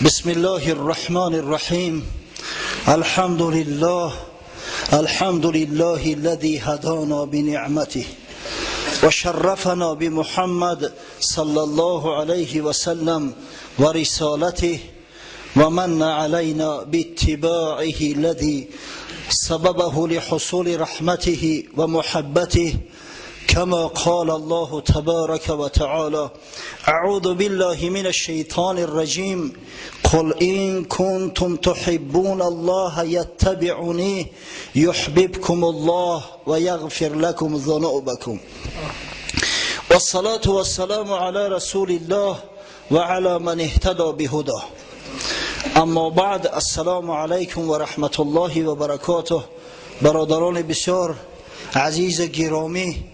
بسم الله الرحمن الرحيم. الحمد لله، الحمد لله الذي هدانا بنعمته وشرفنا بمحمد صلى الله عليه وسلم ورسالته ومن علينا باتباعه الذي سببه لحصول رحمته ومحبته، كما قال الله تبارك وتعالى: أعوذ بالله من الشيطان الرجيم، قل إن كنتم تحبون الله يتبعني يحببكم الله ويغفر لكم ذنوبكم. والصلاة والسلام على رسول الله وعلى من اهتدى بهداه. أما بعد، السلام عليكم ورحمة الله وبركاته. برادران بسیار عزیز گرامی،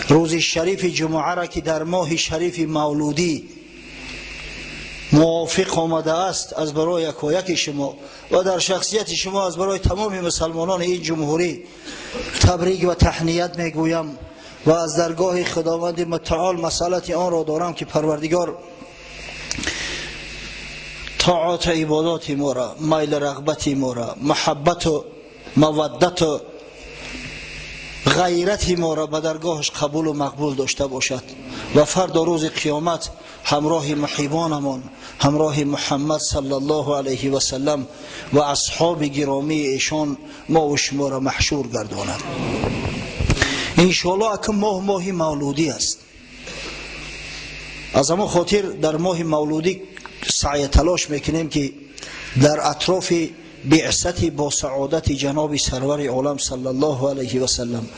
روز شریف جمعه را که در ماه شریف مولودی موافق آمده است، از برای یکایک شما و در شخصیت شما از برای تمام مسلمانان این جمهوری تبریک و تهنیت میگویم و از درگاه خداوند متعال مسئلت آن را دارم که پروردگار طاعات عبادات ما را، میل رغبت ما را، محبت و مودت و غیرت ما را به درگاهش قبول و مقبول داشته باشد و فردا روز قیامت همراه محبانمان، همراه محمد صلی الله علیه و سلم و اصحاب گرامی ایشان ما و شما را محشور گرداند انشاءالله. اکنون ماه، ماه مولودی است. از همون خاطر در ماه مولودی سعی تلاش میکنیم که در اطراف بعثت با سعادت جناب سرور عالم صلی الله علیه و سلم،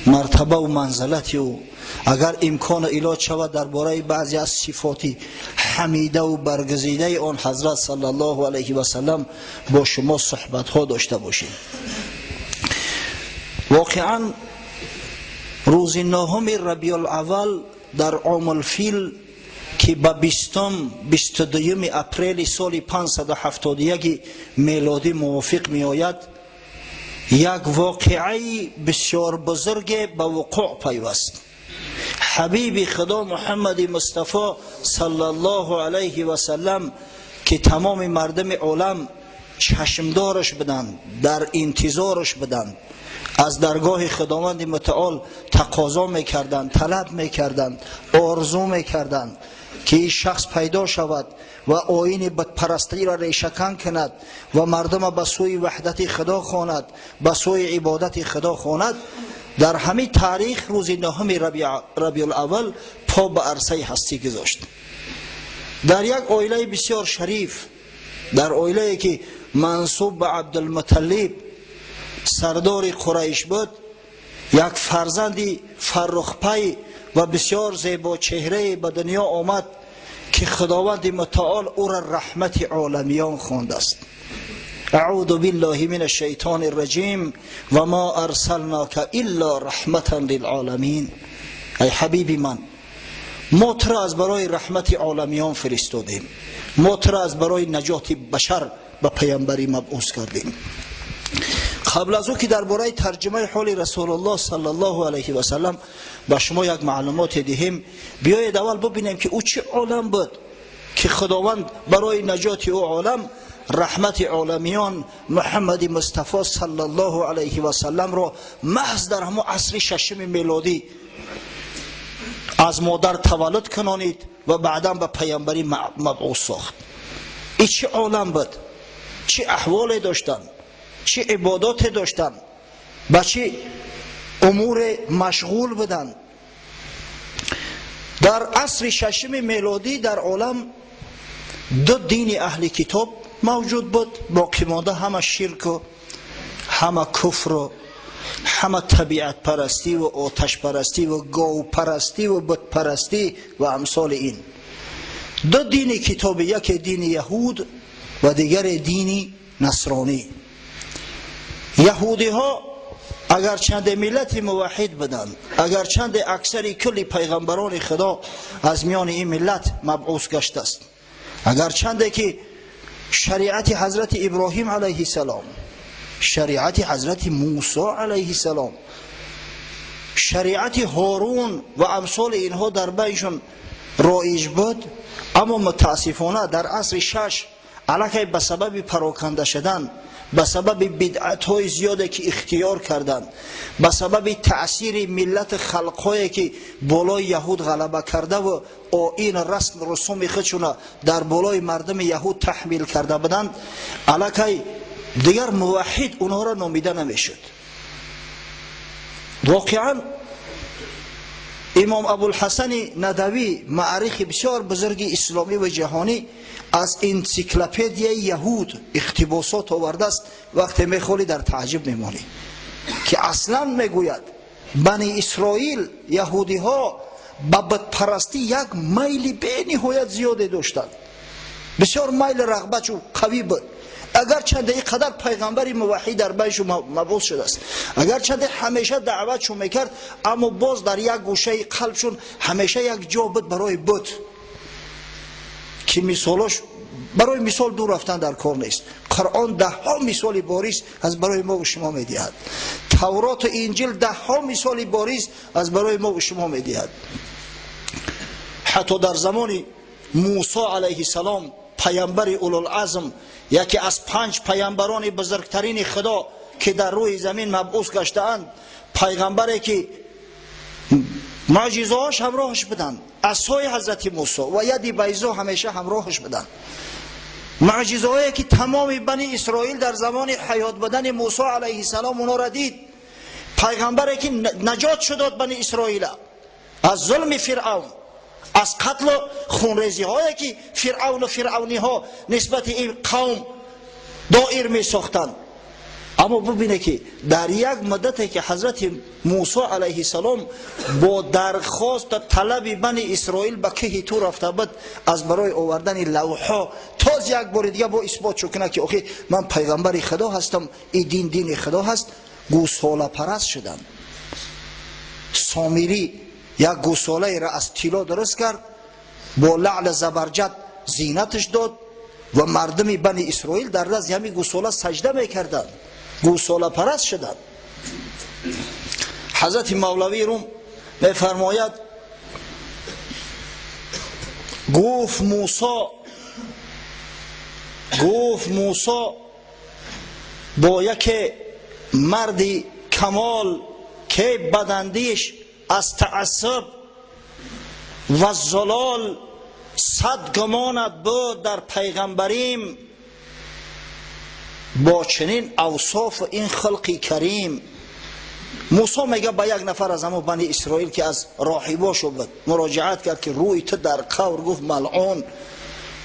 مرتبه و منزلت او، اگر امکان علاج شود درباره بعضی از صفات حمیده و برگزیده آن حضرت صلی الله علیه و سلم با شما صحبت ها داشته باشیم. واقعا روز نهم ربیع الاول در عام الفیل که به 20، 22 اپریل سال 571 میلادی موافق می آید، یک واقعه بسیار بزرگ به وقوع پیوست. حبیب خدا محمد مصطفی صلی الله علیه و سلم که تمام مردم عالم چشمدارش بدند، در انتظارش بدند، از درگاه خداوند متعال تقاضا میکردند، طلب میکردند، آرزو میکردند که این شخص پیدا شود و آیین بتپرستی را ریشه‌کن کند و مردم به سوی وحدت خدا خواند، به سوی عبادت خدا خواند. در همین تاریخ، روز نهم ربیع الاول، پا به عرصه هستی گذاشت در یک عائله بسیار شریف، در عائله که منسوب به عبدالمطلب سردار قریش بود. یک فرزندی فرخپی و بسیار زیبا چهره به دنیا آمد که خداوند متعال او را رحمت عالمیان خوانده است. اعوذ بالله من الشیطان الرجیم، و ما ارسلناک الا رحمتا للعالمین. ای حبیبی من، ما تو را از برای رحمت عالمیان فرستادیم، ما تو را از برای نجات بشر به پیامبری مبعوث کردیم. قبل از او که درباره ترجمه حال رسول الله صلی الله علیه و سلم به شما یک معلومات دهیم، بیایید اول ببینیم که او چه عالم بود که خداوند برای نجات او عالم رحمت عالمیان محمد مصطفی صلی الله علیه و سلم را محض در همون عصر ششم میلادی از مادر تولد کنانید و بعدا به پیامبری مبعوث ساخت. ای چه عالم بود؟ چه احوالی داشتن؟ چه عبادات داشتن؟ با چه امور مشغول بودن؟ در عصر ششم میلادی در عالم دو دین اهل کتاب موجود بود، باقی مانده همه شرک و همه کفر و همه طبیعت پرستی و آتش پرستی و گاو پرستی و بت پرستی و امثال این. دو دین کتاب، یکی دین یهود و دیگر دین نصرانی. یهودی ها اگر چند ملت موحد بدند، اگر چند اکثر کل پیغمبران خدا از میان این ملت مبعوث گشته است، اگر چند که شریعت حضرت ابراهیم علیه السلام، شریعت حضرت موسی علیه السلام، شریعت هارون و امثال اینها در بینشون رایج بود، اما متاسفانه در عصر شش Аллакай ба сабаби пароканда шудан, ба сабаби бидъатҳои зиёде ки ихтиёр карданд, ба сабаби таъсири миллати халқҳое ки болои яҳуд ғалаба кардаву оин расм русуми худшуна дар болои мардуми яҳуд таҳмил карда буданд, аллакай дигар муваҳҳид онҳоро номида намешуд. Воқеан, имом Абулҳасани Надавӣ, муаррихи бисёр бузурги исломӣ ва ҷаҳонӣ, аз энсиклопедияи яҳуд иқтибосот овардааст. Вақте мехонӣ, дар таъҷиб мемонӣ, ки аслан мегӯяд, Бани Исроил, яҳудиҳо, ба бутпарастӣ як майли бениҳоят зиёде доштанд, бисёр майли рағбатшу қавӣ буд. Агарчанде ин қадар пайғамбари муваҳҳид дар байшу мабус шудааст, агарчанде ҳамеша даъватшон мекард, аммо боз дар як гӯшаи қалбшон ҳамеша як ҷо буд барои бут, ки мисолош барои мисол дур рафтан дар кор нест. Қуръон даҳҳо мисоли борис аз барои мо шумо медиҳад, Тавроту Инҷил даҳҳо мисоли борис аз барои мо шумо медиҳад. Ҳатто дар замони Мусо алайҳиссалом, паямбари улулазм, яке аз панҷ паямбарони бузургтарини Худо, ки дар рӯи замин мабъус гаштаанд, пайғамбаре ки муъҷизаҳош ҳамроҳаш буданд, асои ҳазрати Мусо ва яди байзо ҳамеша ҳамроҳаш буданд, муъҷизаҳое ки тамоми Бани Исроил дар замони ҳаёт будани Мусо алайҳиссалом онҳоро дид, пайғамбаре ки наҷот шудод Бани Исроила аз зулми Фиръавн, аз қатлу хунрезиҳое ки Фиръавну фиръавниҳо нисбати ин қавм доир месохтанд. Аммо бубине, ки дар як муддате ки ҳазрати Мусо алайҳиссалом бо дархост талаби Бани Исроил ба кӯҳи Тур рафта буд аз барои овардани лавҳо, тоз як бори дига бо исбот шуд кунад, ки охи ман пайғамбари Худо ҳастам, ин дин дини Худо ҳаст, гӯсолапараст шуданд. Сомирӣ як гӯсолаеро аз тилло дуруст кард, бо лаъла забарҷад зинаташ дод ва мардуми Бани Исроил дар назди ҳамин гӯсола саҷда мекарданд, гӯсолапараст шуданд. Ҳазрати Мавлавии Рум мефармояд: гуфт Мусо, гуфт Мусо бо яке марди камол, ки бадандиш аз таассуб ва зулол сад гумонат буд дар пайғамбарим, бо чунин авсофу ин хулқи карим. Мусо мега ба як нафар аз ҳамон Бани Исроил, ки аз роҳибошо буд, муроҷиат кард, ки рӯи ту дар қавр, гуфт, малъун,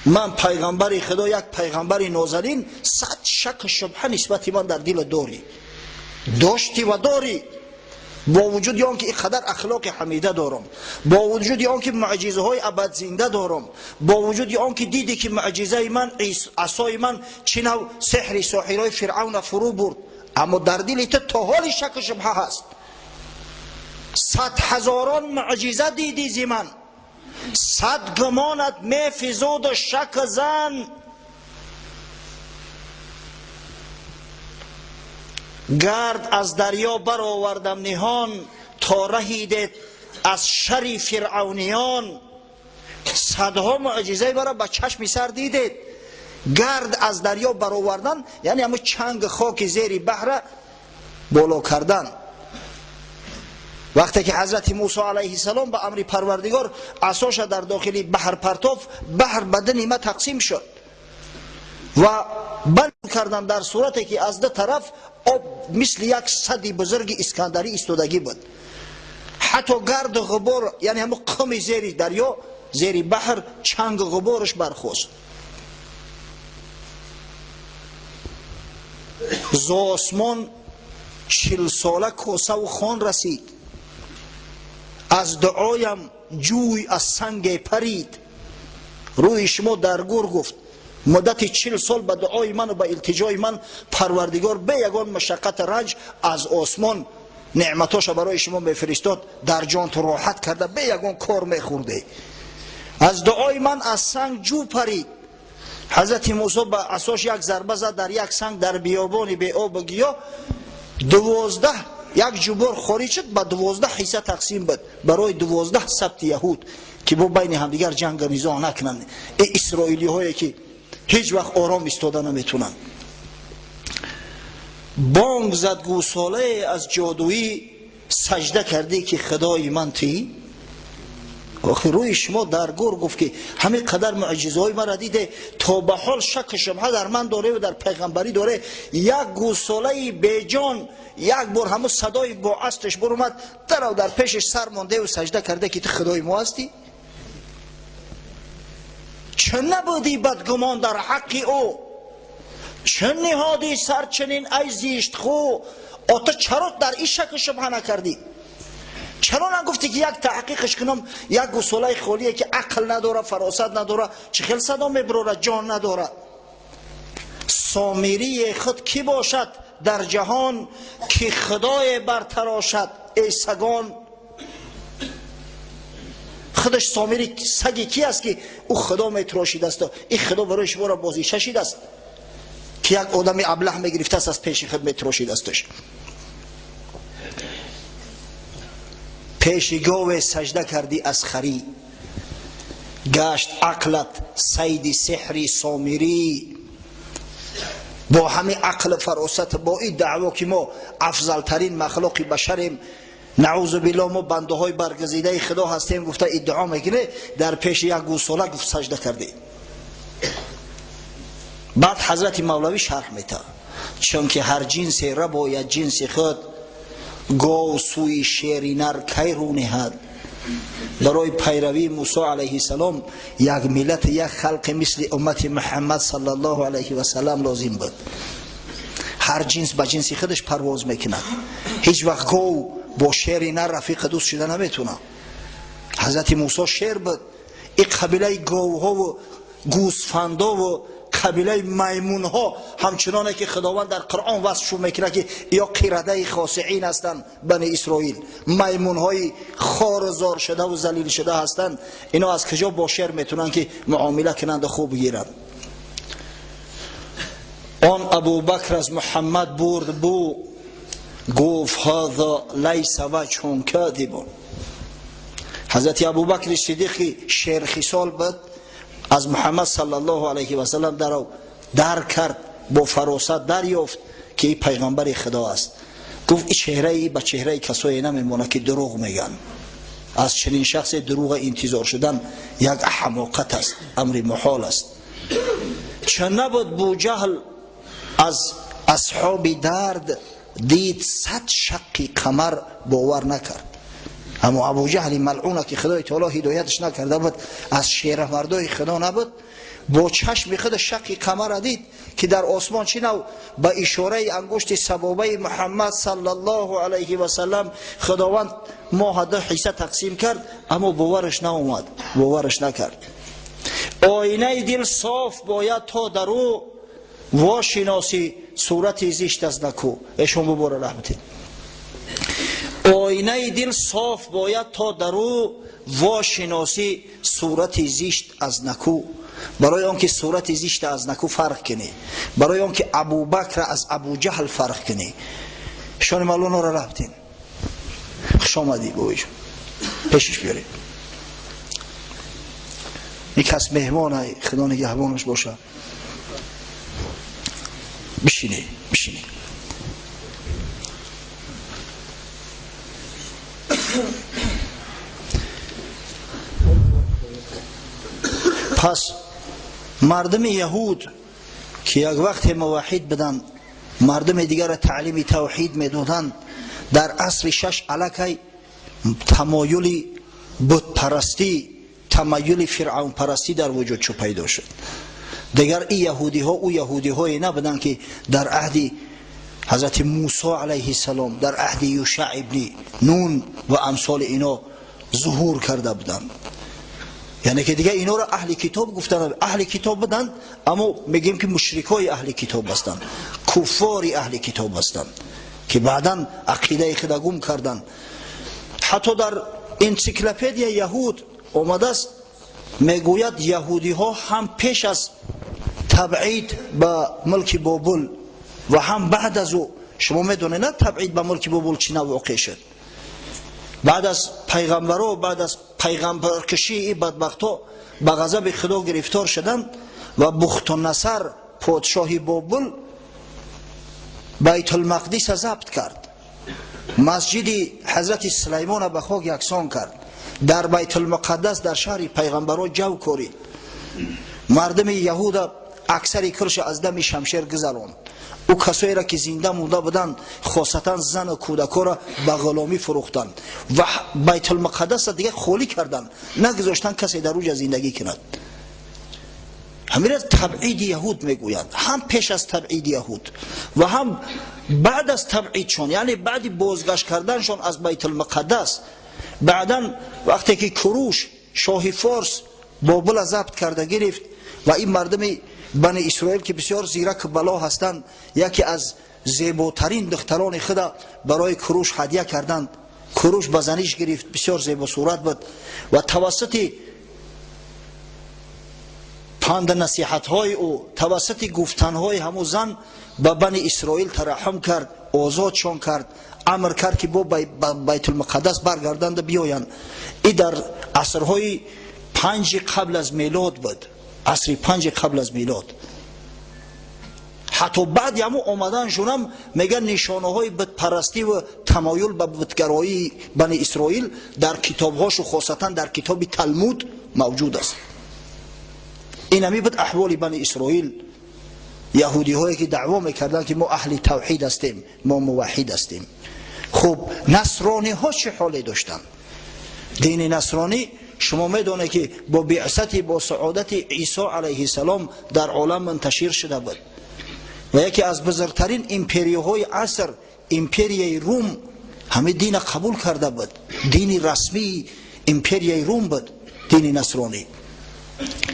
ман пайғамбари Худо, як пайғамбари нозанин, сад шаку шубҳа нисбати ман дар дила дорӣ, доштӣ ва дорӣ, бо вуҷуди он ки ин қадар ахлоқи ҳамида дорам, бо вуҷуди он ки муъҷизаҳои абадзинда дорам, бо вуҷуди он ки дидӣ, ки муъҷизаи ман, асои ман, чӣ нав сеҳри соҳирои Фиръавна фурӯ бурд, аммо дар дили ту то ҳоли шаку шубҳа ҳаст. Сад ҳазорон муъҷиза дидӣ зи ман, сад гумонат мефизуду шак зан, гард аз дарё баровардам ниҳон, то раҳидед аз шари фиръавниён. Садҳо муъҷизаи маро ба чашми сар дидед. Гард аз дарё баровардан, яъне ҳамун чанг хоки зери баҳра боло кардан. Вақте ки ҳазрати Мусо алайҳиссалом ба амри Парвардигор асоша дар дохили баҳр партоф, баҳр ба ду нима тақсим шуд ва банд кардан, дар сурате ки аз ду тараф об мисли як сади бузурги Искандарӣ истодагӣ буд. Ҳатто гарду ғубор, яъне ҳамун қуми зери дарё, зери баҳр, чангу ғубораш бархост. Зосмон 40 сола косаву хон расид, аз дуоям ҷӯй аз санге парид. Рӯи шумо дар гур, гуфт, муддати 40 сол ба дуои ману ба илтиҷои ман Парвардигор бе ягон машаққати ранҷ аз осмон неъматоша барои шумо мефиристод, дар ҷонту роҳат карда, бе ягон кор мехӯрде. Аз дуои ман аз санг ҷӯ парид. Ҳазрати Мусо ба асош як зарба зад дар як санг дар биёбони беобу гиёҳ, 12 як ҷубор хориҷ шуд, ба 12 ҳисса тақсим буд барои 12 сабти яҳуд, ки бо байни ҳамдигар ҷанга низоъ накунанд. Э исроилиҳое ки Ҳеҷ вақт ором истода наметунанд. Бонг зад гӯсолае аз ҷодуӣ, саҷда кардӣ ки худои ман тӣ. Охир рӯи шумо дар гур гуфт ки ҳамин қадар муъҷизаҳои маро диде, то ба ҳол шак шубҳа дар ман доре ва дар пайғамбарӣ доре. Як гӯсолаи беҷон як бор ҳамун садои бо асташ буромад, дарав дар пешаш сар мондеву саҷда карде ки ту худои мо ҳастӣ. Чӣ набудӣ бадгумон дар ҳаққи ӯ, чӣ ниҳодӣ сар чунин ай зиштхӯ. О ту чаро дар ин шаку шубҳа накардӣ? Чаро нагуфтӣ ки як таҳқиқаш кунам, як гусолаи холие ки ақл надора, фаросат надора, чӣ хел садо мебурора, ҷон надора? Сомирии худ кӣ бошад дар ҷаҳон, ки худое бартарошад эй сагон? Худаш сомири саги ки аст ки ӯ худо метарошидааст? Ин худо барои шуморо бозиша шидааст ки як одами аблаҳ мегирифтааст, аз пеши худ метарошидаасташ. Пеши гове саҷда кардӣ аз харӣ, гашт ақлат сайди сеҳри сомирӣ. Бо ҳамин ақлу фаросат, бо ин даъво ки мо афзалтарин махлуқи башарем, наъузу биллоҳ, мо бандаҳои баргузидаи худо ҳастем гуфта иддао мекунӣ, дар пеши як гӯсола гуфт саҷда кардӣ. Баъд ҳазрати мавлавӣ шарҳ метавад, чунки ҳар ҷинсе рабояд ҷинси худ, гов сӯи шери нар кай рӯ ниҳад. Барои пайравии Мусо алайҳи салом як миллат, як халқи мисли уммати Муҳаммад саллаллоҳу алайҳи васаллам лозим буд. Ҳар ҷинс ба ҷинси худаш парвоз мекунад. Ҳеҷ вақт гов бо шери нар рафиқ дӯст шуда наметунад. Ҳазрати Мусо шер буд. Ин қабилаи говҳову гӯсфандову қабилаи маймунҳо, ҳамчуноне ки Худованд дар Қуръон васфшон мекунад ки ё қирадаи хосиин ҳастанд, бани Исроил маймунҳои хору зор шудаву залил шуда ҳастанд. Ино аз куҷо бо шер метунанд ки муомила кунанду хуб гиранд? Он Абубакр аз Муҳаммад бурд бу, гуфт ҳаза лайса ваҷҳун кадибун. Ҳазрати Абубакри Сиддиқ ки шерхисол буд, аз Муҳаммад саллаллоҳу алайҳи васаллам дар кард, бо фаросат дарёфт ки ин пайғамбари Худо аст. Гуфт ин чеҳраи ба чеҳраи касое намемонад ки дурӯғ мегӯянд. Аз чунин шахсе дурӯға интизор шудан як ҳамоқат аст, амри муҳол аст. Ча набуд Буҷаҳл аз асҳоби дард, дид 100 шаққи қамар бовар накард. Аммо Абуҷаҳли малъуна ки Худои таоло ҳидояташ накарда буд, аз шерамардои Худо набуд, бо чашми худ шаққи қамара дид ки дар осмон чӣ нав ба ишораи ангушти сабобаи Муҳаммад саллаллоҳу алайҳи васаллам Худованд моҳа ду ҳисса тақсим кард, аммо бовараш наомад, бовараш накард. Оинаи дил соф бояд то дар ӯ вошиносӣ сурати зишт аз наку. Эшон бубора раҳматин. Оинаи дил соф бояд то дар ӯ вошиносӣ сурати зишт аз наку. Барои он ки сурати зишт аз наку фарқ кунӣ, барои он ки Абубакр аз Абуҷаҳл фарқ кунӣ. Шони мавлоноро рафтин. Хуш омадӣ бобоҷон, пешиш биёред. Ин кас меҳмонай, Худо нигаҳбонаш бошад. Бишинӣ, бишинӣ. Пас мардуми яҳуд ки як вақте муваҳид буданд, мардуми дигарро таълими тавҳид медоданд, дар асри 6 аллакай тамоюли бутпарастӣ, тамаюли фиръавнпарастӣ дар вуҷуд чу пайдо шуд. Дигар ин яҳудиҳо ӯ яҳудиҳое набуданд ки дар аҳди ҳазрати Мусо алайҳи салом, дар аҳди Юшаъ ибни Нун ва амсоли ино зуҳур карда буданд. Яъне ки дигар инора аҳли китоб гуфтанд, аҳли китоб буданд, аммо мегӯем ки мушрикои аҳли китоб ҳастанд, куффори аҳли китоб ҳастанд ки баъдан ақидаи худа гум карданд. Ҳатто дар энсиклопедия яҳуд омадааст, мегӯяд яҳудиҳо ҳам пеш аз табъид ба мулки Бобул ва ҳам баъд аз ӯ. Шумо медонед на табъид ба мулки Бобул чӣ нав воқеъ шуд? Баъд аз пайғамбаро, баъд аз пайғамбаркашии ин бадбахтҳо ба ғазаби Худо гирифтор шуданд, Ва Бухтунасар подшоҳи Бобул Байтулмақдиса забт кард, масҷиди ҳазрати Сулаймона ба хок яксон кард, дар Байтулмуқаддас, дар шаҳри пайғамбаро ҷав корид, мардуми яҳуда аксари кулша аз дами шамшер гузаронд. Ӯ касоеро, ки зинда монда буданд, хосатан зану кӯдакҳоро ба ғуломӣ фурӯхтанд ва Байтулмуқаддасро дигар холӣ карданд, нагузоштанд касе дар уҷа зиндагӣ кунад. Ҳамира табъиди яҳуд мегӯянд. Ҳам пеш аз табъиди яҳуд ва ҳам баъд аз табъидшон, яъне баъди бозгашт карданшон аз Байтулмуқаддас. Баъдан вақте ки Куруш, шоҳи форс, Бобула забт карда гирифт ва ин мардуми Бани Исроил, ки бисёр зирак бало ҳастанд, яке аз зеботарин духтарони худа барои Куруш ҳадя карданд. Куруш ба заниш гирифт, бисёр зебосурат буд ва тавассути панду насиҳатҳои ӯ, тавассути гуфтанҳои ҳамун зан ба Бани Исроил тараҳҳум кард, озодшон кард, амр кард, ки бо ба Байтулмуқаддас баргарданда биёянд. И дар асрҳои панҷи қабл аз мелод буд, асри панҷи қабл аз мелод. Ҳатто баъди ҳамун омаданшонам, мегӯянд, нишонаҳои бутпарастӣ ва тамоюл ба бутгароии Бани Исроил дар китобҳошу, хосатан дар китоби Талмуд мавҷуд аст. Ин ҳами буд аҳволи Бани Исроил, яҳудиҳое, ки даъво мекарданд, ки мо аҳли тавҳид ҳастем, мо муваҳҳид ҳастем. Хуб, насрониҳо чӣ ҳоле доштанд? Дини насронӣ, шумо медонед, ки бо биъсати бо саодати Исо алайҳиссалом дар олам мунташир шуда буд ва яке аз бузургтарин империяҳои аср, империяи Рум, ҳамин дина қабул карда буд. Дини расмии империяи Рум буд дини насронӣ.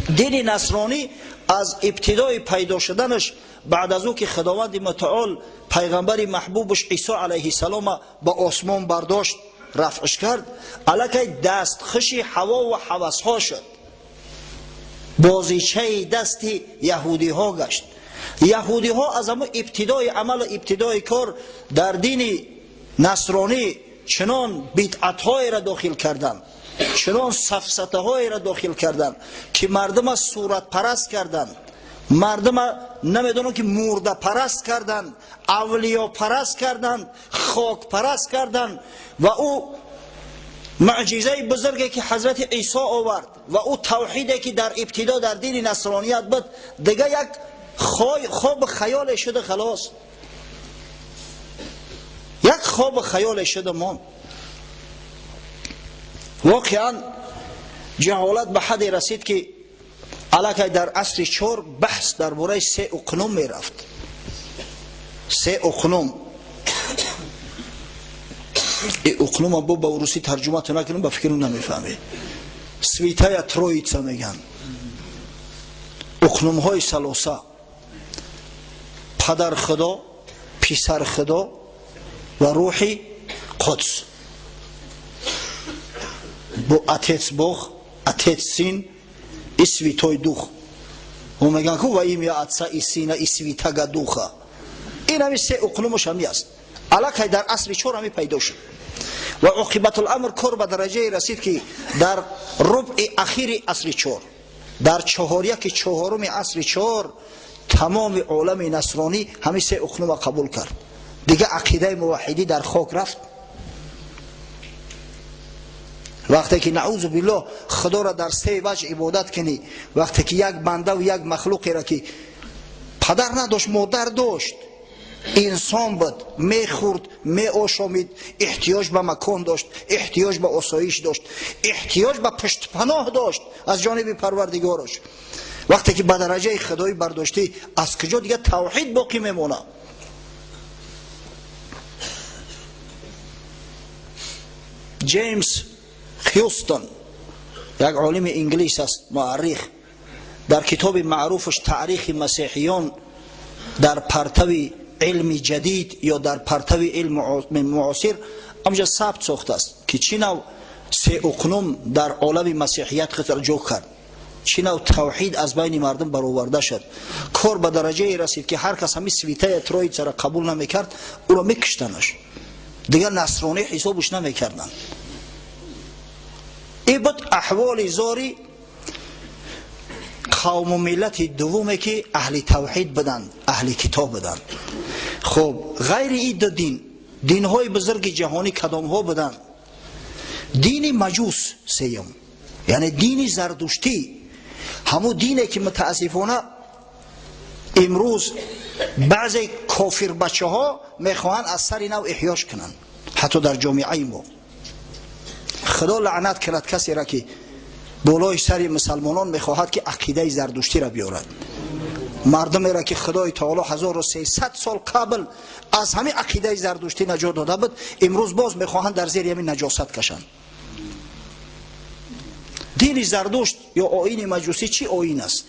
Дини насронӣ аз ибтидои пайдо шуданаш, баъд аз ӯ ки Худованди Мутаол пайғамбари маҳбубаш Исо алайҳиссалома ба осмон бардошт, рафъш кард, аллакай дастхуши ҳаво ва ҳавасҳо шуд, бозичаи дасти яҳудиҳо гашт. Яҳудиҳо аз ҳамун ибтидои амалу ибтидои кор дар дини насронӣ чунон бидъатҳоеро дохил карданд, чунон сафсатаҳоеро дохил карданд, ки мардума суратпараст карданд, мардума, намедонам, ки мурдапараст карданд, авлиёпараст карданд, хокпараст карданд. Ва ӯ муъҷизаи бузурге, ки ҳазрати Исо овард, ва ӯ тавҳиде, ки дар ибтидо дар дини насроният буд, дига як хобу хаёле шуда, халос, як хобу хаёле шуда монд. Воқеан, ҷаҳолат ба ҳадде расид, ки аллакай дар асри чор баҳс дар бораи се уқнум мерафт. Се уқнум, уқнума бо ба урусӣ тарҷумато накунам, ба фикру намефаҳмед. Святая Троица меган, уқнумҳои салоса: падар Худо, писар Худо ва Рӯҳи Қудс, Отец Бог, Отец, Сын и Святой Дух. О, меган ку: «Во имя Отца и Сына и Святаго Духа». Ин ҳами се уқнумуш ҳами аст. Аллакай дар асри чор ҳами пайдо шуд ва оқибатуламр кор ба дараҷае расид, ки дар рубъи ахири асри чор, дар чаҳоряки чаҳоруми асри чор, тамоми олами насронӣ ҳами се уқнума қабул кард. Дига ақидаи муваҳҳидӣ дар хок рафт. Вақте ки, наузу биллоҳ, Худоро дар се ваҷ ибодат кунӣ, вақте ки як бандаву як махлуқеро, ки падар надошт, модар дошт, инсон буд, мехӯрд, меошомид, эҳтиёҷ ба макон дошт, эҳтиёҷ ба осоиш дошт, эҳтиёҷ ба пуштпаноҳ дошт аз ҷониби Парвардигорош, вақте ки ба дараҷаи худоӣ бардоштӣ, аз куҷо дига тавҳид боқӣ мемонад? Ҷеймс Хюстон, як олими инглис аст, муаррих, дар китоби маъруфаш «Таърихи масеҳиён дар партави илми ҷадид» ё дар партави илми муосир, ҳамҷа сабт сохтааст, ки чӣ нав се уқнум дар олами масеҳият ҷо кард, чӣ нав тавҳид аз байни мардум бароварда шуд. Кор ба дараҷае расид, ки ҳар кас ҳами Святая Троицаро қабул намекард, ӯро мекуштанаш, дигар насронӣ ҳисобаш намекарданд. И буд аҳволи зори Қавму миллати дуввуме ки аҳли тавҳид буданд, аҳли китоб буданд. Хуб, ғайри ин ду дин, динҳои бузурги ҷаҳонӣ кадомҳо буданд? Дини маҷус сеюм, яъне дини зардуштӣ, ҳамун дине ки мутаассифона имрӯз баъзе кофирбачаҳо мехоҳанд аз сари нав эҳёш кунанд, ҳатто дар ҷомеаи мо. Худо лаънат кунад касеро ки болои сари мусалмонон мехоҳад ки ақидаи зардуштиро биёрад. Мардумеро ки Худои таоло 1300 сол қабл аз ҳамин ақидаи зардуштӣ наҷот дода буд, имрӯз боз мехоҳанд дар зери ҳамин наҷосат кашанд. Дини Зардушт ё оини маҷусӣ чӣ оин аст?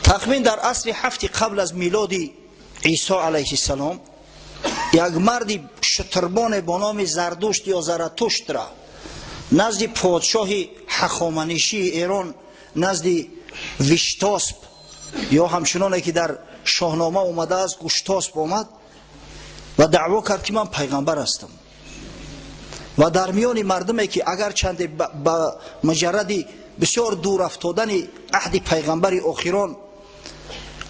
Тахмин дар асри ҳафти қабл аз милоди Исо алайҳиссалом як марди шутурбоне бо номи Зардушт ё Заратуштра назди подшоҳи ҳахоманишии Эрон, назди Виштосп ё ҳамчуноне ки дар Шоҳнома омадааст, Гуштосп омад ва даъво кард, ки ман пайғамбар ҳастам. Ва дар миёни мардуме ки агарчанде ба муҷарради бисёр дур афтодани аҳди пайғамбари охирон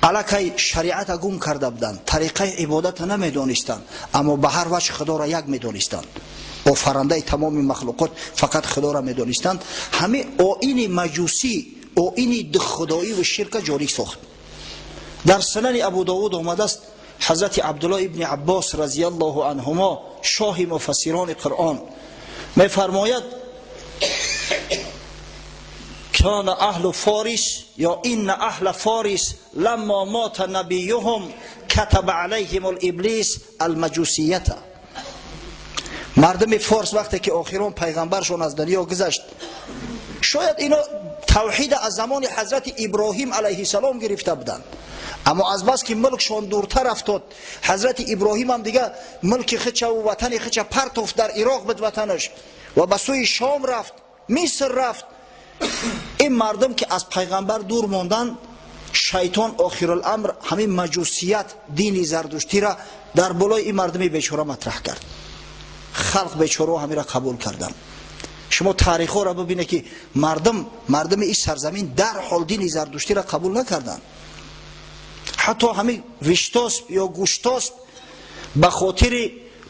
аллакай шариата гум карда буданд, тариқаи ибодата намедонистанд, аммо ба ҳар ваҷҳ Худоро як медонистанд, офарандаи тамоми махлуқот фақат Худоро медонистанд, ҳамин оини маҷусӣ, оини духудоӣ ширка ҷорӣ сохт. Дар Сунани Абу Довуд омадааст, ҳазрати Абдулло ибни Аббос разияллоҳу анҳумо, шоҳи муфассирони Қуръон, мефармояд: كان أهل فارس یا إن أهل فارس لما مات نبيهم كتب عليهم الإبليس المجوسية. Мардуми форс вақте ки охирон пайғамбаршон аз дунё гузашт, шояд ино тавҳида аз замони ҳазрати Иброҳим алайҳиссалом гирифта буданд, аммо азбаски мулкшон дуртар афтод, ҳазрати Иброҳим ҳам дига мулки хичаву ватани хича партофт, дар Ироқ буд ватанаш, ва ба сӯи Шом рафт, Миср рафт. Ин мардум ки аз пайғамбар дур монданд, шайтон охируламр ҳамин маҷусият, дини зардуштира дар болои ин мардуми бечора матраҳ кард. Халқ бечорао ҳамира қабул карданд. Шумо таърихҳоро бибинед, ки мардуми ин сарзамин дарҳол дини зардуштиро қабул накарданд. Ҳатто ҳамин Виштосп ё Гуштосп ба хотири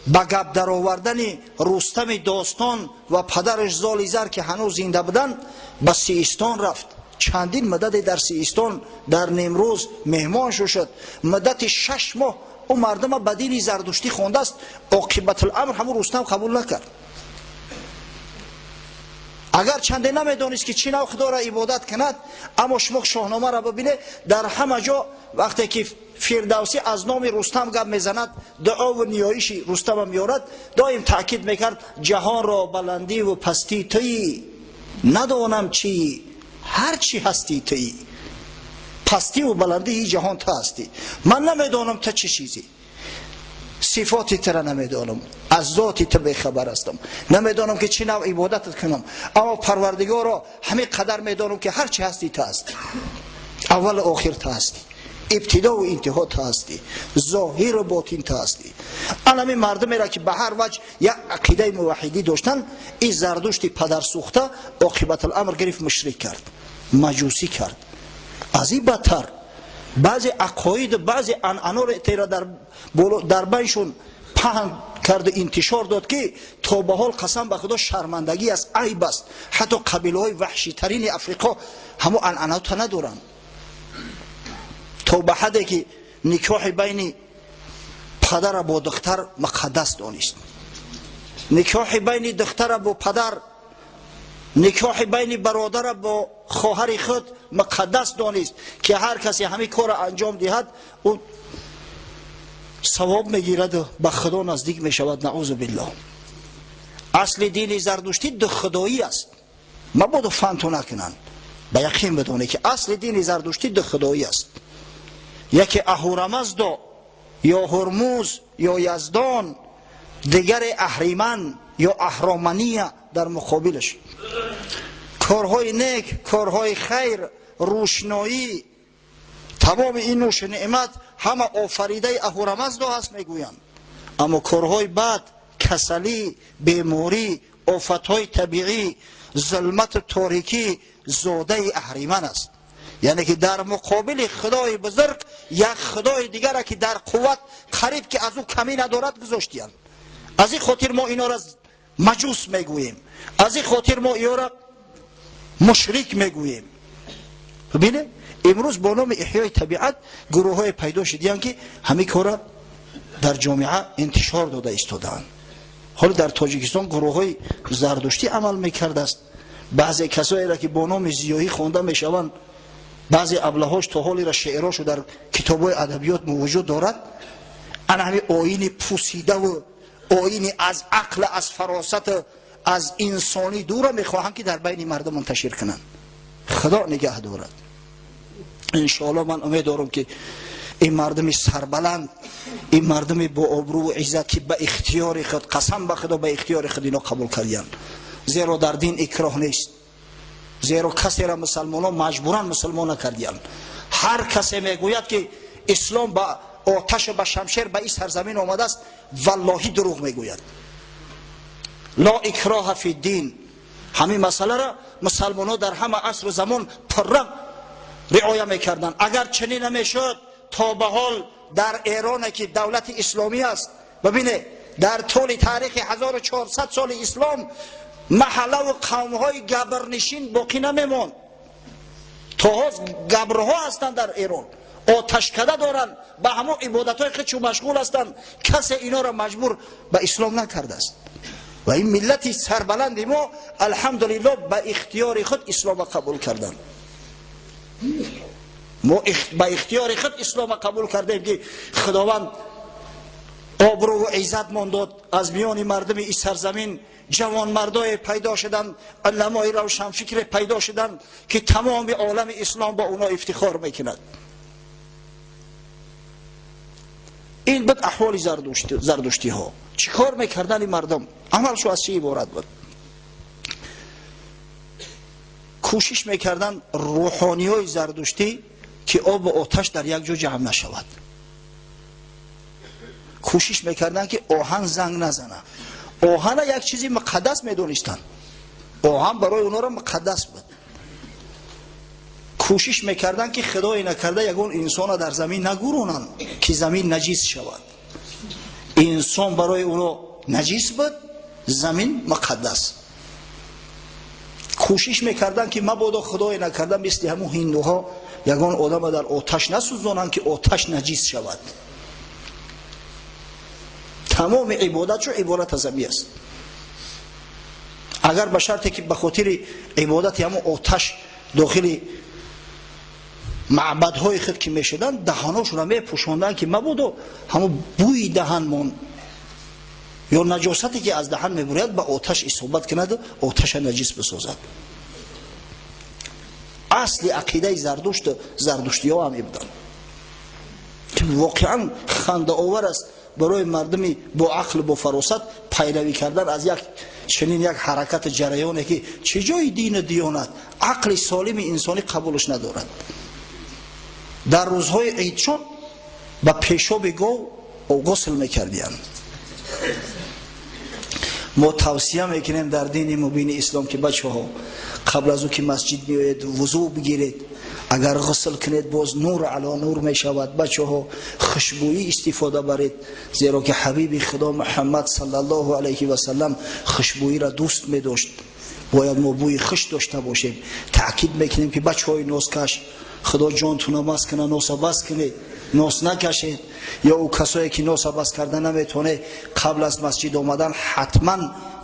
ба гап даровардани Рустами достон ва падараш Золизар, ки ҳанӯз зинда буданд, ба Сиистон рафт. Чандин муддате дар Сиистон, дар Немрӯз меҳмон шуд. Муддати 6 моҳ ӯ мардума ба дини зардуштӣ хондааст. Оқибатуламр ҳамун Рустам қабул накард. Агар чанде намедонист, ки чӣ нав Худоро ибодат кунад, аммо шумо Шоҳномаро бибинед, дар ҳама ҷо вақте ки Фирдавсӣ аз номи Рустам гап мезанад, дуову ниёиши Рустама меорад, доим таъкид мекард: «Ҷаҳонро баландиву пастӣ туӣ, надонам чӣ, ҳар чӣ ҳастӣ туӣ». Пастиву баландии ҷаҳон ту ҳастӣ, ман намедонам ту чӣ чизӣ, сифоти тура намедонам, аз зоти ту бехабар ҳастам, намедонам ки чӣ нав ибодатат кунам, аммо Парвардигоро, ҳамин қадар медонам, ки ҳар чӣ ҳастӣ ту ҳастӣ, аввалу охир ту ҳастӣ, ибтидову интиҳо ту ҳастӣ, зоҳиру ботин ту ҳастӣ. Анами мардумеро ки ба ҳар ваҷ як ақидаи муваҳидӣ доштанд, ин Зардушти падарсӯхта оқибатуламр гирифт, мушрик кард, маҷусӣ кард. Аз ин бадтар, баъзе ақоиду баъзе анъаноро дар байншон паҳн карду интишор дод, ки то ба ҳол, қасам ба Худо, шармандагӣ аст, айб аст. Ҳатто қабилаҳои ваҳшитарини Африқо ҳамо анъанота надоранд, то ба ҳадде ки никоҳи байни падара бо духтар муқаддас донист, никоҳи байни духтара бо падар, никоҳи байни бародара бо хоҳари худ муқаддас донист, ки ҳар касе ҳамин корро анҷом диҳад, ӯ савоб мегираду ба Худо наздик мешавад. Наузу биллоҳ. Асли дини зардуштӣ духудоӣ аст. Мабодо фанту накунанд, ба яқин бидонед, ки асли дини зардуштӣ духудоӣ аст. Яке Аҳурамаздо ё Ҳурмуз ё Яздон, дигаре Аҳриман ё Аҳромания дар муқобилаш. Корҳои нек, корҳои хайр, рӯшноӣ, тамоми ин нӯшу неъмат ҳама офаридаи Аҳурамаздо ҳаст, мегӯянд, аммо корҳои бад, касалӣ, беморӣ, офатҳои табиӣ, зулмату торикӣ. зодаи Аҳриман аст. Яъне ки дар муқобили Худои бузург як Худои дигаре ки дар қувват қариб ки аз ӯ камӣ надорад гузоштиянд. Аз ин хотир мо инора маҷус мегӯем, аз ин хотир мо инора мушрик мегӯем. Бибинед, имрӯз бо номи эҳёи табиат гурӯҳҳое пайдо шудиянд, ки ҳамин кора дар ҷомеа интишор дода истодаанд. Ҳоло дар Тоҷикистон гурӯҳҳои зардуштӣ амал мекардааст. Баъзе касоеро ки бо номи зиёҳӣ хонда мешаванд, баъзе аблаҳош то ҳолира шеърошу дар китобҳои адабиёт мавҷуд дорад. Ана ҳамин оини пусидаву оини аз ақл, аз фаросат, аз инсонӣ дура мехоҳанд, ки дар байни мардум мунташир кунанд. Худо нигаҳ дорад. Иншоалло, ман умед дорам, ки ин мардуми сарбаланд, ин мардуми бо обрӯву иззат, ки ба ихтиёри худ, қасам ба Худо, ба ихтиёри худ ино қабул кардиянд, зеро дар дин икроҳ нест, зеро касеро мусалмонон маҷбуран мусулмон накардиянд. Ҳар касе мегӯяд, ки ислом ба оташу ба шамшер ба ин сарзамин омадааст, валлоҳӣ, дурӯғ мегӯяд. Ло икроҳа фи дин. Ҳамин масъаларо мусалмонҳо дар ҳама асру замон пурра риоя мекарданд. Агар чунин намешуд, то ба ҳол дар Эроне, ки давлати исломӣ аст, бибине, дар тӯли таърихи 1400 соли ислом маҳаллаву қавмҳои габрнишин боқӣ намемонд. То ҳоз габрҳо ҳастанд дар Эрон, оташкада доранд, ба ҳамон ибодатҳои худшу машғул ҳастанд. Касе инора маҷбур ба ислом накардааст ва ин миллати сарбаланди мо, алҳамдулилло, ба ихтиёри худ ислома қабул карданд. Мо ба ихтиёри худ ислома қабул кардем, ки Худованд обрӯву иззатмон дод. Аз миёни мардуми ин сарзамин ҷавонмардое пайдо шуданд, уламои равшанфикре пайдо шуданд, ки тамоми олами ислом бо онҳо ифтихор мекунад. Ин буд аҳволи зардуштиҳо. Чӣ кор мекардани мардум? Амалшу аз чӣ иборат буд? Кӯшиш мекарданд рӯҳониҳои зардуштӣ, ки обу оташ дар як ҷо ҷамъ нашавад. Кӯшиш мекарданд, ки оҳан занг назана. Оҳана як чизи муқаддас медонистанд, оҳан барои онҳоро муқаддас буд. Кӯшиш мекарданд, ки худое накарда ягон инсона дар замин нагуронанд, ки замин наҷис шавад. Инсон барои онҳо наҷис буд, замин муқаддас. Кӯшиш мекарданд, ки мабодо, худое накарда, мисли ҳамун ҳиндуҳо ягон одама дар оташ насӯзонанд, ки оташ наҷис шавад. Тамоми ибодатшо иборат аз ами аст. Агар ба шарте ки ба хотири ибодати ҳамун оташ дохили маъбадҳои худ ки мешуданд, даҳаношонро мепӯшонданд, ки мабодо ҳамун бӯи даҳанмон ё наҷосате, ки аз даҳан мебуряд, ба оташ исобат кунаду оташа наҷис бисозад. Асли ақидаи Зардушт, зардуштиҳо ҳам буданд, ки воқеан хандаовар аст барои мардуми бо ақлу бо фаросат пайравӣ кардан аз як чунин як ҳаракати ҷараёне, ки чӣ ҷои дину диёнат, ақли солими инсонӣ қабулш надорад. Дар рӯзҳои идшон ба пешоби гов ғусл мекардиянд. Мо тавсия мекунем дар дини мубини ислом, ки бачаҳо, қабл аз ӯ ки масҷид меоед, вузӯ бигиред. Агар ғусл кунед, боз нур ало нур мешавад. Бачаҳо, хушбӯӣ истифода баред, зеро ки ҳабиби Худо Муҳаммад саллаллоҳу алайҳи васаллам хушбӯиро дӯст медошт. Бояд мо бӯи хуш дошта бошем. Таъкид мекунем, ки бачаҳои носкаш, Худо ҷонтуна мас куна, носа бас кунед, нос накашед. Ё ӯ касое ки носа бас карда наметавонед, қабл аз масҷид омадан ҳатман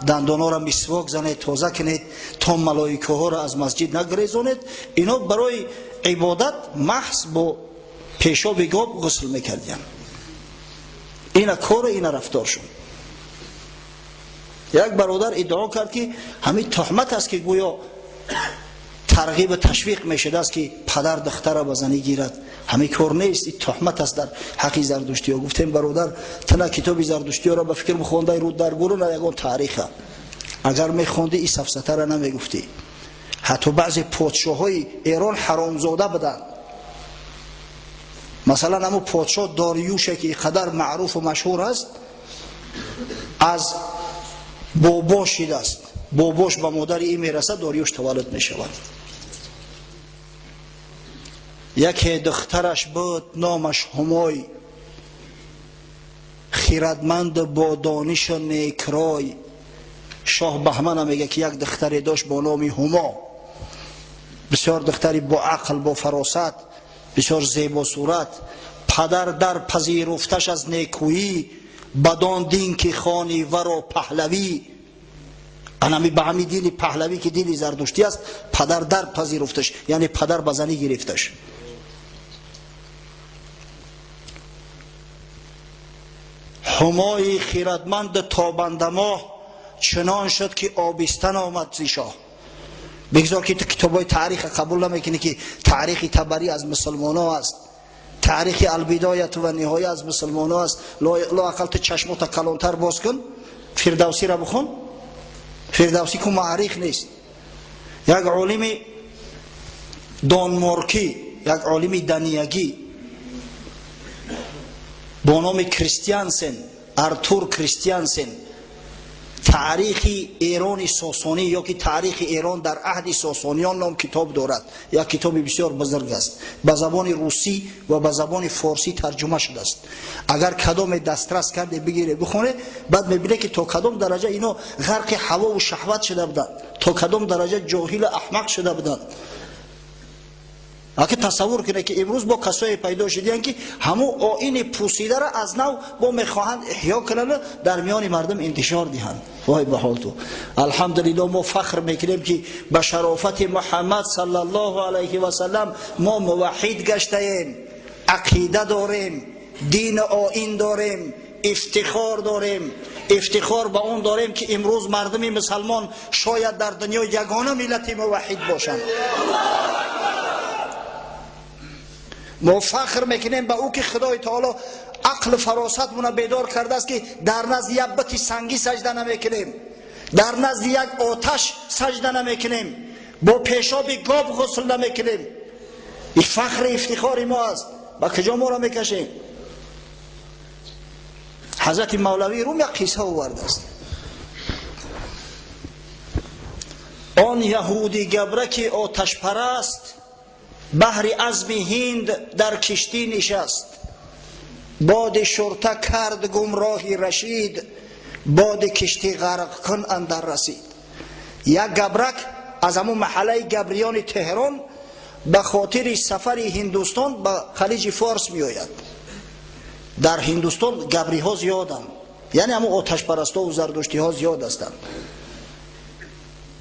дандонҳоро мисвок занед, тоза кунед, то малоикаҳоро аз масҷид нагрезонед. Ино барои ибодат маҳз бо пешоби гов ғусл мекардиянд. Ина кору ина рафторшон. Як бародар иддао кард, ки ҳамин туҳмат аст, ки гӯё тарғибу ташвиқ мешудааст, ки падар духтара ба занӣ гирад. Ҳамин кор нест, ин туҳмат аст дар ҳаққи зардуштиҳо. Гуфтем: бародар, тана китоби зардуштиҳоро ба фикр бихондай, рӯ дар гуру на ягон таъриха. Агар мехондӣ, ин сафсатара намегуфтӣ. Ҳатто баъзе подшоҳои Эрон ҳаромзода буданд. Масалан, ҳамун подшоҳ Дориюше, ки қадар маъруфу машҳур аст, аз бобо шидааст. Бобош ба модари ин мерасад, Дориюш таваллуд мешавад. Яке духтараш буд, номаш Ҳумой, хирадманд бо донишу некрой. Шоҳ Баҳмана мега ки як духтаре дошт бо номи Ҳумо, бисёр духтари бо ақл, бо фаросат, бисёр зебосурат. Падар дар пазируфташ аз некӯӣ, бадон дин ки хони варо паҳлавӣ. Анами ба ҳами дини паҳлавӣ ки дини зардуштӣ аст, падар дар пазируфташ, яъне падар ба занӣ гирифташ. Ҳумои хирадманд тобандамоҳ чунон шуд ки обистан омад зи шоҳ. Бигзор ки ту китобҳои таъриха қабул намекунӣ, ки таърихи Табарӣ аз мусулмоно аст, таърихи Албидояту ва Ниҳоя аз мусулмоно аст. Лоақал ту чашмота калонтар боз кун, Фирдавсиро бихон. Фирдавсӣ ку муаррих нест, як олими донморкӣ, як олими даниягӣ бо номи Кристиансен, Артур Кристиансен, таърихи Эрони Сосонӣ ё ки таърихи Эрон дар аҳди Сосониён ном китоб дорад. Як китоби бисёр бузург аст, ба забони русӣ ва ба забони форсӣ тарҷума шудааст. Агар кадоме дастрас карде, бигире, бихоне, баъд мебине ки то кадом дараҷа ино ғарқи ҳавову шаҳват шуда буданд, то кадом дараҷа ҷоҳилу аҳмақ шуда буданд. Аки тасаввур кунед ки имрӯз бо касое пайдо шудиянд, ки ҳамун оини пусидаро аз нав бо мехоҳанд эҳё кунанд, дар миёни мардум интишор диҳанд. Вой ба ҳол ту! Алҳамдулилло, мо фахр мекунем, ки ба шарофати Муҳаммад саллаллоҳу алайҳи васаллам мо муваҳҳид гаштаем, ақида дорем, дину оин дорем, ифтихор дорем. Ифтихор ба он дорем, ки имрӯз мардуми мусалмон шояд дар дунё ягона миллати муваҳҳид бошанд. Мо фахр мекунем ба ӯ, ки Худои таоло ақлу фаросатмона бедор кардааст, ки дар назди як бити сангӣ саҷда намекунем, дар назди як оташ саҷда намекунем, бо пешоби гов ғусл намекунем. Ин фахри ифтихори мо аст. Ба куҷо моро мекашем? Ҳазрати Мавлавии Рум як қисса овардааст. Он яҳуди габраки оташпараст баҳри азми ҳинд дар киштӣ нишаст. Боди шурта кард гумроҳи рашид, боди киштӣ ғарқ кун андар расид. Як габрак аз ҳамун маҳаллаи габриёни Теҳрон ба хотири сафари Ҳиндустон ба Халиҷи Форс меояд. Дар Ҳиндустон габриҳо зиёданд, яъне ҳамун оташпарастову зардуштиҳо зиёд ҳастанд.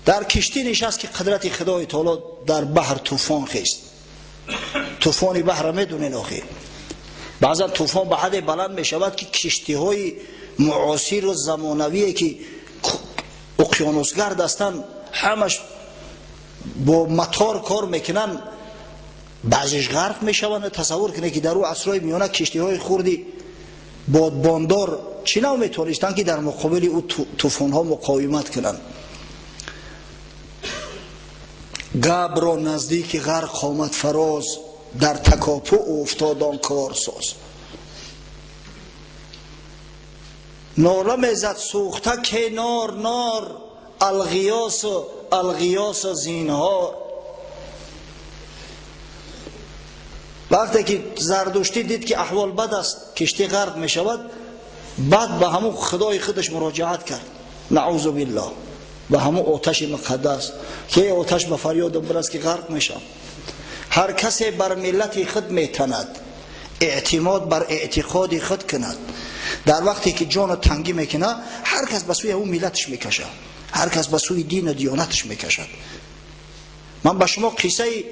Дар киштӣ нишаст, ки қудрати Худои таоло дар баҳр тӯфон хест. Тӯфони баҳрро медонед охир, баъзан тӯфон ба ҳадде баланд мешавад, ки киштиҳои муосиру замонавие, ки уқёнусгард ҳастанд, ҳамаш бо мотор кор мекунанд, баъзеш ғарқ мешаванд. Тасаввур кунед, ки дар ӯ асрҳои миёна киштиҳои хурди бодбондор чӣ нав метавонистанд, ки дар муқобили ӯ тӯфонҳо муқовимат кунанд. Габро наздики ғарқ омад фароз, дар такопӯ уфтод он корсоз. Нола мезад сӯхта ке нор, нор, алғиёсу алғиёсу зинҳор. Вақте ки зардуштӣ дид, ки аҳвол бад аст, киштӣ ғарқ мешавад, баъд ба ҳамун худои худаш муроҷиат кард, наъузу биллоҳ, ба ҳамун оташи муқаддас, ки оташ, ба фарёдам бирас, ки ғарқ мешавам. Ҳар касе бар миллати худ метанад, эътимод бар эътиқоди худ кунад. Дар вақте ки ҷону тангӣ мекунад, ҳар кас ба сӯи ҳамун миллаташ мекашад, ҳар кас ба сӯи дину диёнаташ мекашад. Ман ба шумо қиссаи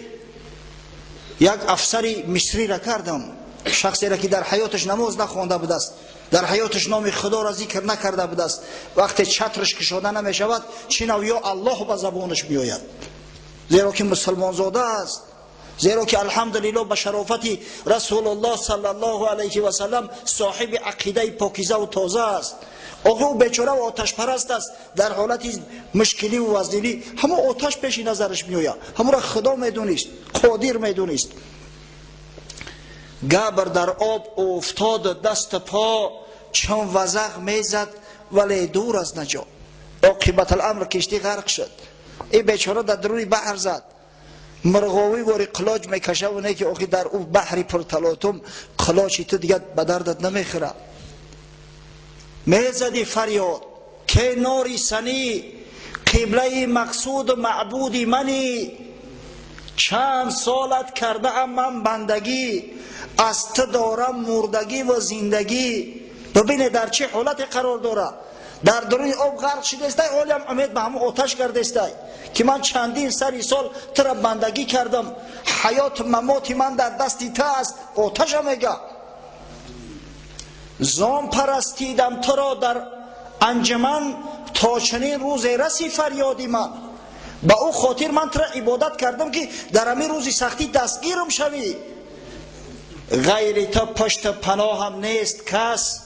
як афсари мисриро кардам, шахсеро, ки дар ҳаёташ намоз нахонда будааст, дар ҳаёташ номи Худоро зикр накарда будааст. Вақте чатраш кушода намешавад, чӣ нав ё Аллоҳ ба забонаш биёяд, зеро ки мусулмонзода аст, зеро ки, алҳамдулилло, ба шарофати Расулуллоҳ саллаллоҳу алайҳи васаллам соҳиби ақидаи покизаву тоза аст. Охи, ӯ бечора оташпараст аст. Дар ҳолати мушкиливу вазнинӣ ҳамон оташ пеши назараш меояд, ҳамонро Худо медонист, қодир медонист. Габр дар об уфтод, дасту по чун вазағ мезад, вале дур аз наҷот. Оқибат аламр киштӣ ғарқ шуд, ин бечора дар дуруни баҳр зад. Мурғовӣ вори қилоҷ мекашаву не ки охи дар ӯ баҳри пурталотум қилочи ту дигар ба дардат намехӯрад. Мезади фарёд ке нори санӣ, қиблаи мақсуду маъбуди манӣ, чанд солат кардаам ман бандагӣ, аз ту дорам мурдагӣ ва зиндагӣ. Бибине дар чӣ ҳолате қарор дорад. Дар дуруни об ғарқ шудестай, олиам умед ба ҳамон оташ кардестай ки ман чандин сари сол тура бандагӣ кардам, ҳаёту мамоти ман дар дасти ту аст. Оташа мега зон парастидам туро дар анҷуман, то чунин рӯзе раси фарёди ман. Ба ӯ хотир ман тура ибодат кардам ки дар ҳамин рӯзи сахтӣ дастгирам шавӣ. Ғайри ту пушту паноҳам нест кас,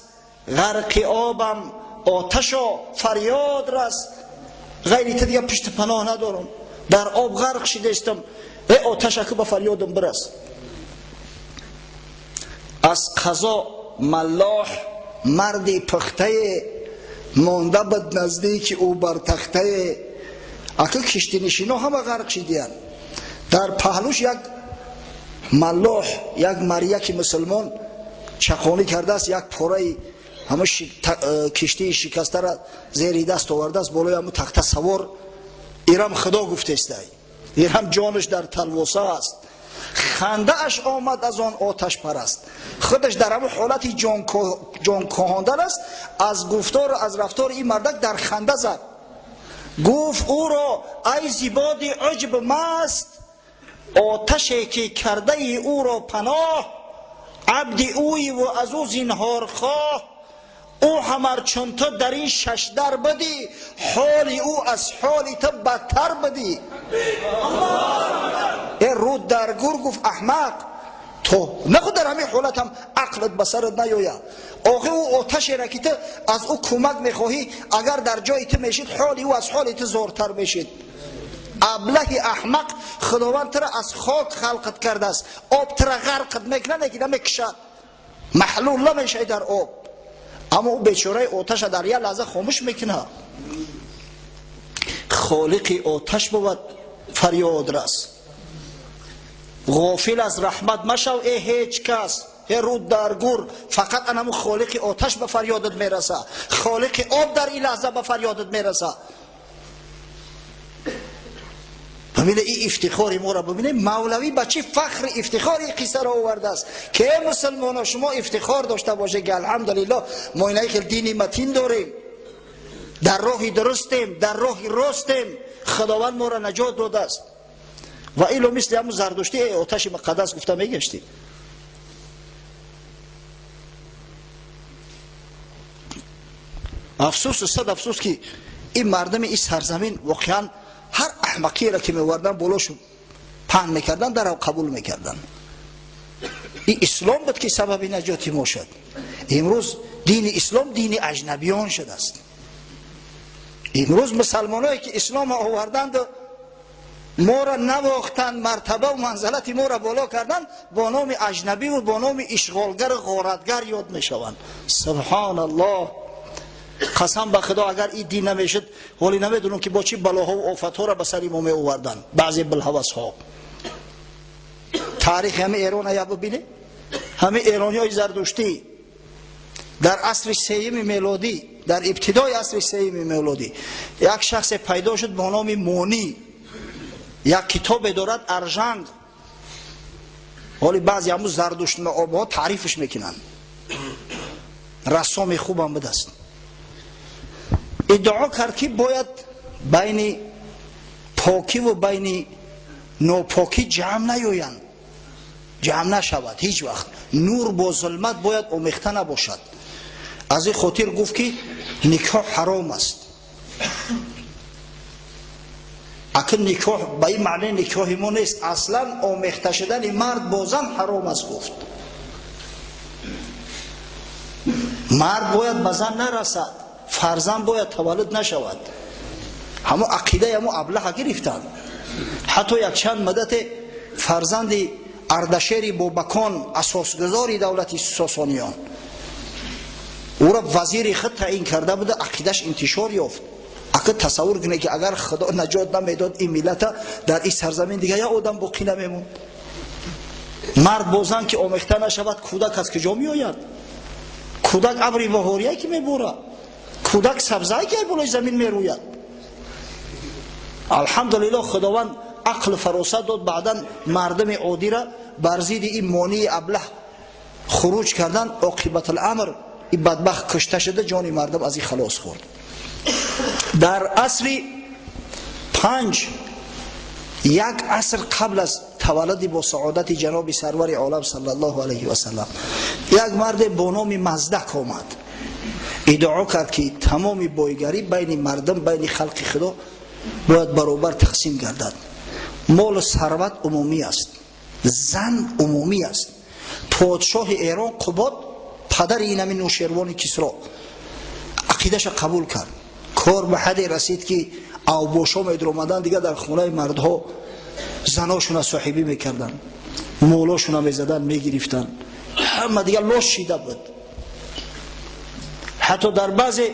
ғарқи обам оташо фарёд рас. Ғайри ту дигар пушту паноҳ надорам, дар об ғарқ шидаистам, э оташа ку ба фарёдам бирас. Аз қазо маллоҳ марди пухтае, монда буд наздики ӯ бар тахтае. Ака киштинишино ҳама ғарқ шидиянд. Дар паҳлӯш як маллоҳ, як марияки мусулмон чақонӣ кардааст, як пораи ҳама киштии шикастара зери даст овардааст, болои ҳамун тахта савор. Ирам худо гуфтестай, ирам ҷонаш дар талвоса аст. Хандааш омад аз он оташпараст, худаш дар ҳамун ҳолати ҷонкоҳондан аст, аз гуфтору аз рафтори ин мардак дар ханда зад. Гуфт ӯро ай зибоди уҷб маст, оташе ки кардаи ӯро паноҳ, абди ӯиву аз ӯ зинҳорхоҳ. Ӯ ҳамар чун ту дар ин шашдар будӣ, ҳоли ӯ аз ҳоли ту бадтар будӣ. Э рӯд дар гур гуфт аҳмақ, то нахуд дар ҳамин ҳолатам ақлат ба сарат наёяд. Охи ӯ оташеро ки ту аз ӯ кӯмак мехоҳӣ, агар дар ҷои ту мешид, ҳоли ӯ аз ҳоли ту зортар мешид. Аблаҳи аҳмақ, худованд тура аз хок халқат кардааст, об тура ғарқат мекунад, лекин намекушад, маҳлул намешавӣ дар об. Аммо ӯ бечораи оташа дар як лаҳза хомӯш мекунад. Холиқи оташ бувад фарёд рас. Ғофил аз раҳмат машав э ҳеҷ кас, э рӯд дар гур, фақат анаму холиқи оташ ба фарёдат мераса, холиқи об дар ин лаҳза ба фарёдат мераса. Бибине ин ифтихори моро, бибине мавлавӣ ба чӣ фахри ифтихори ин қиссаро овардааст ки э мусулмоно, шумо ифтихор дошта бошед ки алҳамдулиллоҳ мо инаи хел дини матин дорем, дар роҳи дурустем, дар роҳи ростем, худованд моро наҷот додааст. Ва ило мисли ҳамун зардуштӣ э оташи муқаддас гуфта мегаштем. Афсӯс, сад афсӯс ки ин мардуми ин сарзамин воқеан ҳар аҳмақиеро ки меовардан болошу паҳн мекардан, дарав қабул мекардан. Ин ислом буд ки сабаби наҷоти мо шуд. Имрӯз дини ислом дини аҷнабиён шудааст. Имрӯз мусалмоное ки исломро оварданду моро навохтанд, мартабаву манзалати моро боло карданд, бо номи аҷнабиву бо номи ишғолгару ғоратгар ёд мешаванд. Субҳоналлоҳ. Қасам ба худо, агар ин дин намешуд, ҳоле намедонам ки бо чӣ балоҳову офатҳоро ба сари мо меоварданд баъзе билҳавасҳо. Таърихи ҳами Эрон ая бибине, ҳами эрониҳои зардуштӣ дар асри сеюми мелодӣ, дар ибтидои асри сеюми мелодӣ як шахсе пайдо шуд бо номи Монӣ. Як китобе дорад Аржанг, ҳоли баъзе ҳамун зардуштмаобҳо таърифш мекунанд, рассоми хубам будааст. Иддао кард ки бояд байни покиву байни нопокӣ ҷамъ наёянд, ҷамъ нашавад ҳеҷ вақт, нур бо зулмат бояд омехта набошад. Аз ин хотир гуфт ки никоҳ ҳаром аст. Акн никоҳ ба ин маъне никоҳи мо нест, аслан омехта шудани мард бо зан ҳаром аст. Гуфт мард бояд ба зан нарасад, фарзанд бояд таваллуд нашавад. Ҳамун ақидаи ҳамун аблаҳа гирифтанд. Ҳатто якчанд муддате фарзанди Ардашери Бобакон, асосгузори давлати Сосониён, ӯро вазири худ таъин карда буда, ақидаш интишор ёфт. Ака тасаввур кунед, ки агар Худо наҷот намедод ин миллата, дар ин сарзамин дига як одам боқӣ намемонд. Мард бо зан ки омехта нашавад, кӯдак аз куҷо меояд? Кӯдак абри баҳория ки мебора, кӯдак сабзае ки болои замин мерӯяд. Алҳамдулиллоҳ, Худованд ақлу фаросат дод, баъдан мардуми оддира бар зидди ин монии аблаҳ хуруҷ кардан. Оқибатуламр ин бадбахт кушта шуда, ҷони мардум аз ин халос хӯрд. Дар асри 5, як аср қабл аз таваллуди бо саодати ҷаноби сарвари олам саллаллоҳу алайҳи васалам, як марде бо номи Маздак омад, иддао кард, ки тамоми бойгарӣ байни мардум, байни халқи Худо бояд баробар тақсим гардад, молу сарват умумӣ аст, зан умумӣ аст. Подшоҳи Эрон Қубод, падари инами Нӯшервони Кисро, ақидаша қабул кард. Кор ба ҳадде расид, ки авбошо медуромаданд, дига дар хонаи мардҳо заношуна соҳибӣ мекарданд, молошуна мезаданд, мегирифтанд. Ҳама дига лош шида буд. Ҳатто дар баъзе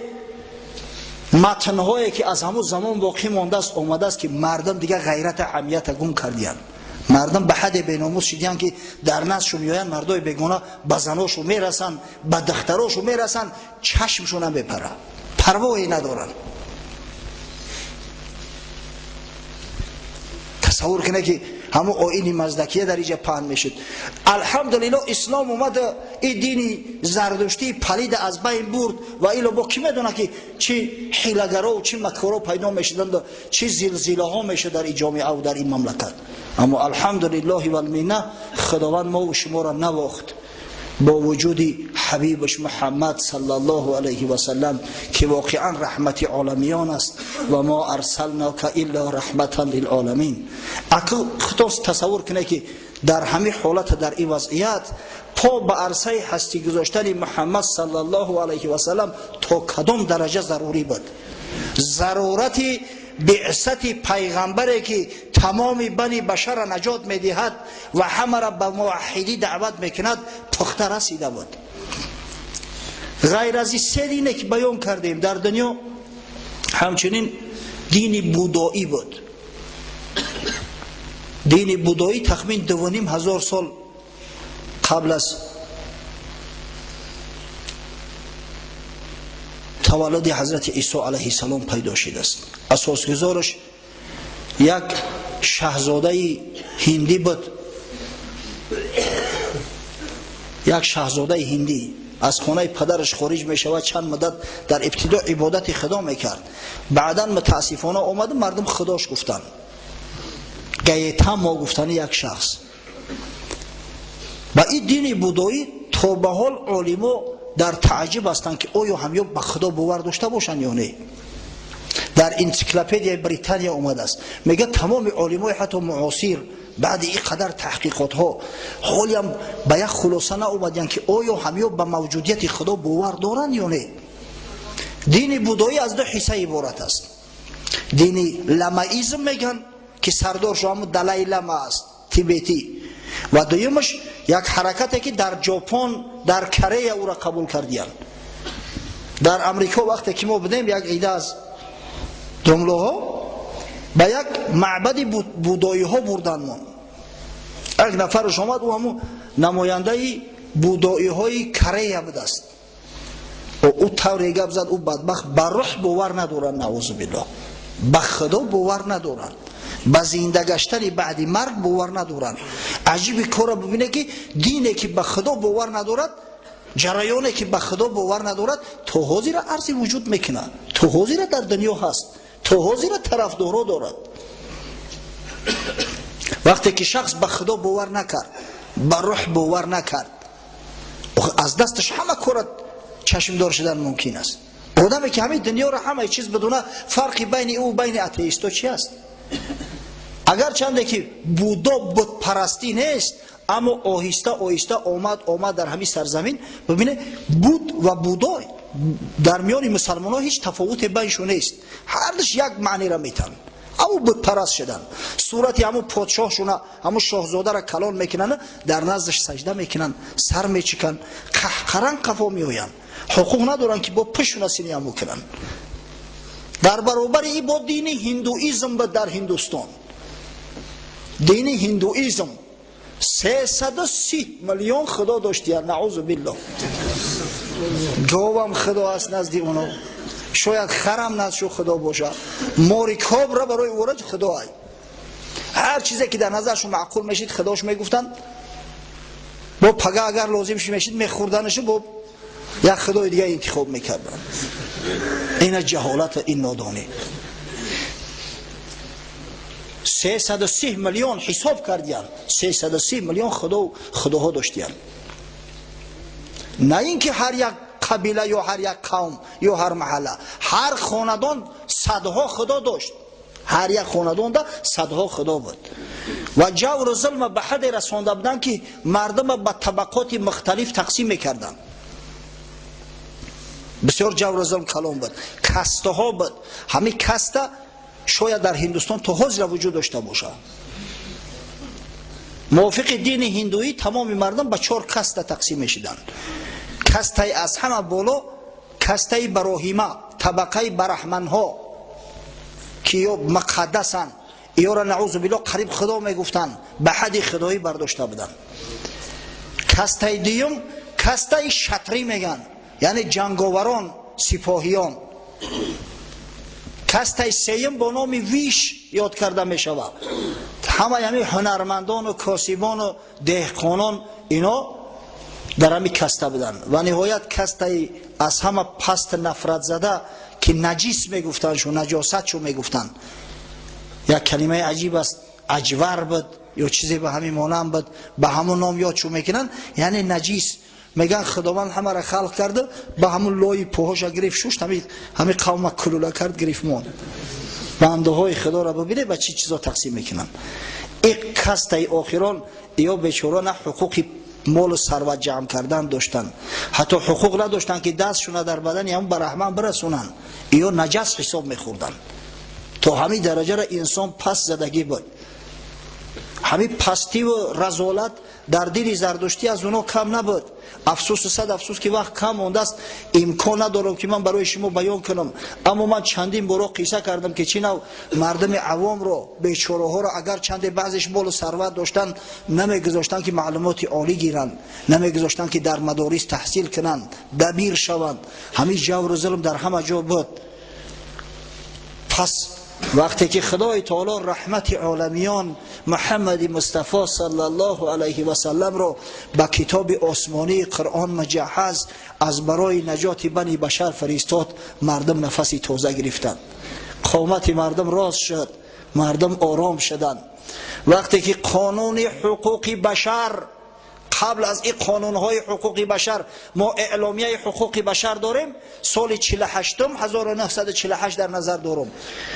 матнҳое, ки аз ҳамун замон боқӣ мондааст, омадааст, ки мардум дига ғайрата ҳамията гум кардиянд. Мардум ба ҳадде беномус шидиянд, ки дар наздшу меоянд мардои бегона, ба заношу мерасанд, ба духтарошу мерасанд, чашмшу намепара, парвое надоранд. Тасаввур кунед, ки ҳамун оини маздакия дар иҷа паҳн мешуд. Алҳамдулилло, ислом омада, ин дини зардуштии палида аз байн бурд. Ва ило бо кӣ медонад, ки чӣ ҳилагарову чӣ макоро пайдо мешуданд, чӣ зилзилаҳо мешуд дар ин ҷомеаву дар ин мамлакат. Аммо алҳамдулиллоҳи валминна, Худованд мову шуморо навохт бо вуҷуди ҳабибаш Муҳаммад саллаллоҳу алайҳи васалам, ки воқеан раҳмати оламиён аст. Ва мо арсалнока илла раҳматан лилоламин. Акл худо тасаввур кунед, ки дар ҳамин ҳолата, дар ин вазъият по ба арсаи ҳастӣ гузоштани Муҳаммад саллаллоҳу алайҳи васалам то кадом дараҷа зарурӣ буд. Зарурати биъсати пайғамбаре, ки тамоми бани башарра наҷот медиҳад ва ҳамаро ба муваҳҳидӣ даъват мекунад, пухта расида буд. Ғайр аз ин се дине, ки баён кардем, дар дунё ҳамчунин дини будоӣ буд. Дини будоӣ тахмин 2500 сол қабл аз таваллуди ҳазрати Исо алайҳиссалом пайдо шудааст. Асосгузораш як шаҳзодаи ҳиндӣ буд. Як шаҳзодаи ҳиндӣ аз хонаи падараш хориҷ мешавад, чанд муддат дар ибтидо ибодати Худо мекард, баъдан мутаассифона омада, мардум худош гуфтанд, Гаетамо гуфтани як шахс. Ба ин дини будоӣ то ба ҳол олимо дар тааҷҷуб ҳастанд, ки оё ҳамё ба Худо бовар дошта бошанд ё не. Дар Энсиклопедияи Британия омадааст, мегӯяд, тамоми олимои ҳатто муосир баъди ин қадар таҳқиқотҳо ҳолиам ба як хулоса наомадиянд, ки оё ҳамё ба мавҷудияти Худо бовар доранд ё не. Дини будоӣ аз ду ҳисса иборат аст. Дини ламаизм мегӯянд, ки сардоршо ҳамун Далай Лама аст, тибетӣ, ва дуюмаш як ҳаракате, ки дар Ҷопон, дар Корея ӯро қабул кардиянд. Дар Амрико вақте ки мо будем, як ида аз домлоҳо ба як маъбади будоиҳо бурданмон. Як нафараш омад, ӯ ҳамун намояндаи будоиҳои Корея будааст. Ӯ тавре гап зад, ӯ бадбахт ба рӯҳ бовар надоранд, наъузу биллоҳ, ба Худо бовар надоранд, ба зинда гаштани баъди марг бовар надоранд. Аҷиби корро бибине, ки дине, ки ба Худо бовар надорад, ҷараёне, ки ба Худо бовар надорад, то ҳозира арзи вуҷуд мекунад, то ҳозира дар дунё ҳаст, то ҳозира тарафдоро дорад. Вақте ки шахс ба Худо бовар накард, ба рӯҳ бовар накард, аз дасташ ҳама кора чашмдор шудан мумкин аст. Одаме, ки ҳамин дунёро, ҳамаи чиз бидуна, фарқи байни ӯ байни атеисто чи аст? Агарчанде ки Будо бутпарастӣ нест, аммо оҳиста оҳиста омад, омад дар ҳамин сарзамин. Бибине, буд ва будо дар миёни мусалмонҳо ҳеҷ тафовуте байншон нест, ҳардуш як маънира метаванд. Аммо бутпараст шуданд, сурати ҳамун подшоҳшуна, ҳамун шоҳзодара калон мекунанд, дар наздаш саҷда мекунанд, сар мечиканд, қаҳқаран қафо меоянд, ҳуқуқ надоранд, ки бо пушуна сини ҳаму кунанд. Дар баробари ин бо дини ҳиндуизм буд. Дар Ҳиндустон дини ҳиндуизм 330 миллион худо доштиян. Наъузу биллоҳ. Говам худо аст назди оно, шояд харам назшу худо бошад, мори кобра барои ӯра худо ай. Ҳар чизе ки дар назаршу маъқул мешид, худош мегуфтанд. Бо пага агар лозим мешид мехӯрданашу, бо як худои дига интихоб мекарданд. Ина ҷаҳолат, ин нодонӣ. 330 миллион ҳисоб кардиянд, 330 миллион худо худоҳо доштиянд. На ин ки ҳар як қабила ё ҳар як қавм ё ҳар маҳалла, ҳар хонадон садҳо худо дошт. Ҳар як хонадонда садҳо худо буд ва ҷавру зулма ба ҳадде расонда буданд, ки мардума ба табақоти мухталиф тақсим мекарданд. Бисёр ҷавру зулм калон буд, кастаҳо буд. Ҳамин каста шояд дар Ҳиндустон то ҳозира вуҷуд дошта бошад. Мувофиқи дини ҳиндуӣ тамоми мардум ба чор каста тақсим мешиданд. Кастаи аз ҳама боло кастаи бароҳима, табақаи бараҳманҳо, ки ё муқаддасанд, ёра, наъузу биллоҳ, қариб худо мегуфтанд, ба ҳадди худоӣ бардошта буданд. Кастаи дуюм кастаи шатрӣ мегӯянд, яъне ҷанговарон, сипоҳиён. Кастаи сеюм бо номи виш ёд карда мешавад, ҳамаи ҳамин ҳунармандону косибону деҳқонон, ино дар ҳамин каста буданд. Ва ниҳоят кастаи аз ҳама паст, нафратзада, ки наҷис мегуфтанд, шу наҷосатшу мегуфтанд, як калимаи аҷиб аст, аҷвар буд ё чизе ба ҳамин монанд буд, ба ҳамон ном ёдшу мекунанд, яъне наҷис мегӯянд. Худованд ҳамаро халқ карда, ба ҳамун лои пӯҳоша гирифт, шушт, ҳами қавма кулула кард, гирифт, монд. Бандаҳои худоро бибинед, ба чӣ чизо тақсим мекунанд. И кастаи охирон ё бечора на ҳуқуқи молу сарват ҷамъ кардан доштанд, ҳатто ҳуқуқ надоштанд, ки дастшуна дар бадани ҳамун бараҳман бирасонанд. Ё наҷас ҳисоб мехӯрданд. То ҳамин дараҷаро инсон паст задагӣ буд. Ҳамин пастиву разолат дар дини зардуштӣ аз оно кам набуд. Афсусу сад афсус, ки вақт кам мондааст, имкон надорам, ки ман барои шумо баён кунам. Аммо ман чандин боро қисса кардам, ки чӣ нав мардуми авомро, бечораҳоро, агар чанде баъзеш молу сарват доштанд, намегузоштанд, ки маълумоти олӣ гиранд, намегузоштанд, ки дар мадорис таҳсил кунанд, дабир шаванд. Ҳамин ҷавру зулм дар ҳама ҷо буд. Пас вақте ки Худои таоло раҳмати оламиён Муҳаммади Мустафо саллаллоҳу алайҳи васалламро ба китоби осмонии Қуръон муҷаҳҳаз аз барои наҷоти бани башар фиристод, мардум нафаси тоза гирифтанд, қомати мардум рост шуд, мардум ором шуданд. Вақте ки қонуни ҳуқуқи башар, қабл аз ин қонунҳои ҳуқуқи башар, мо эъломияи ҳуқуқи башар дорем, соли 48, 1948 дар назар дорум,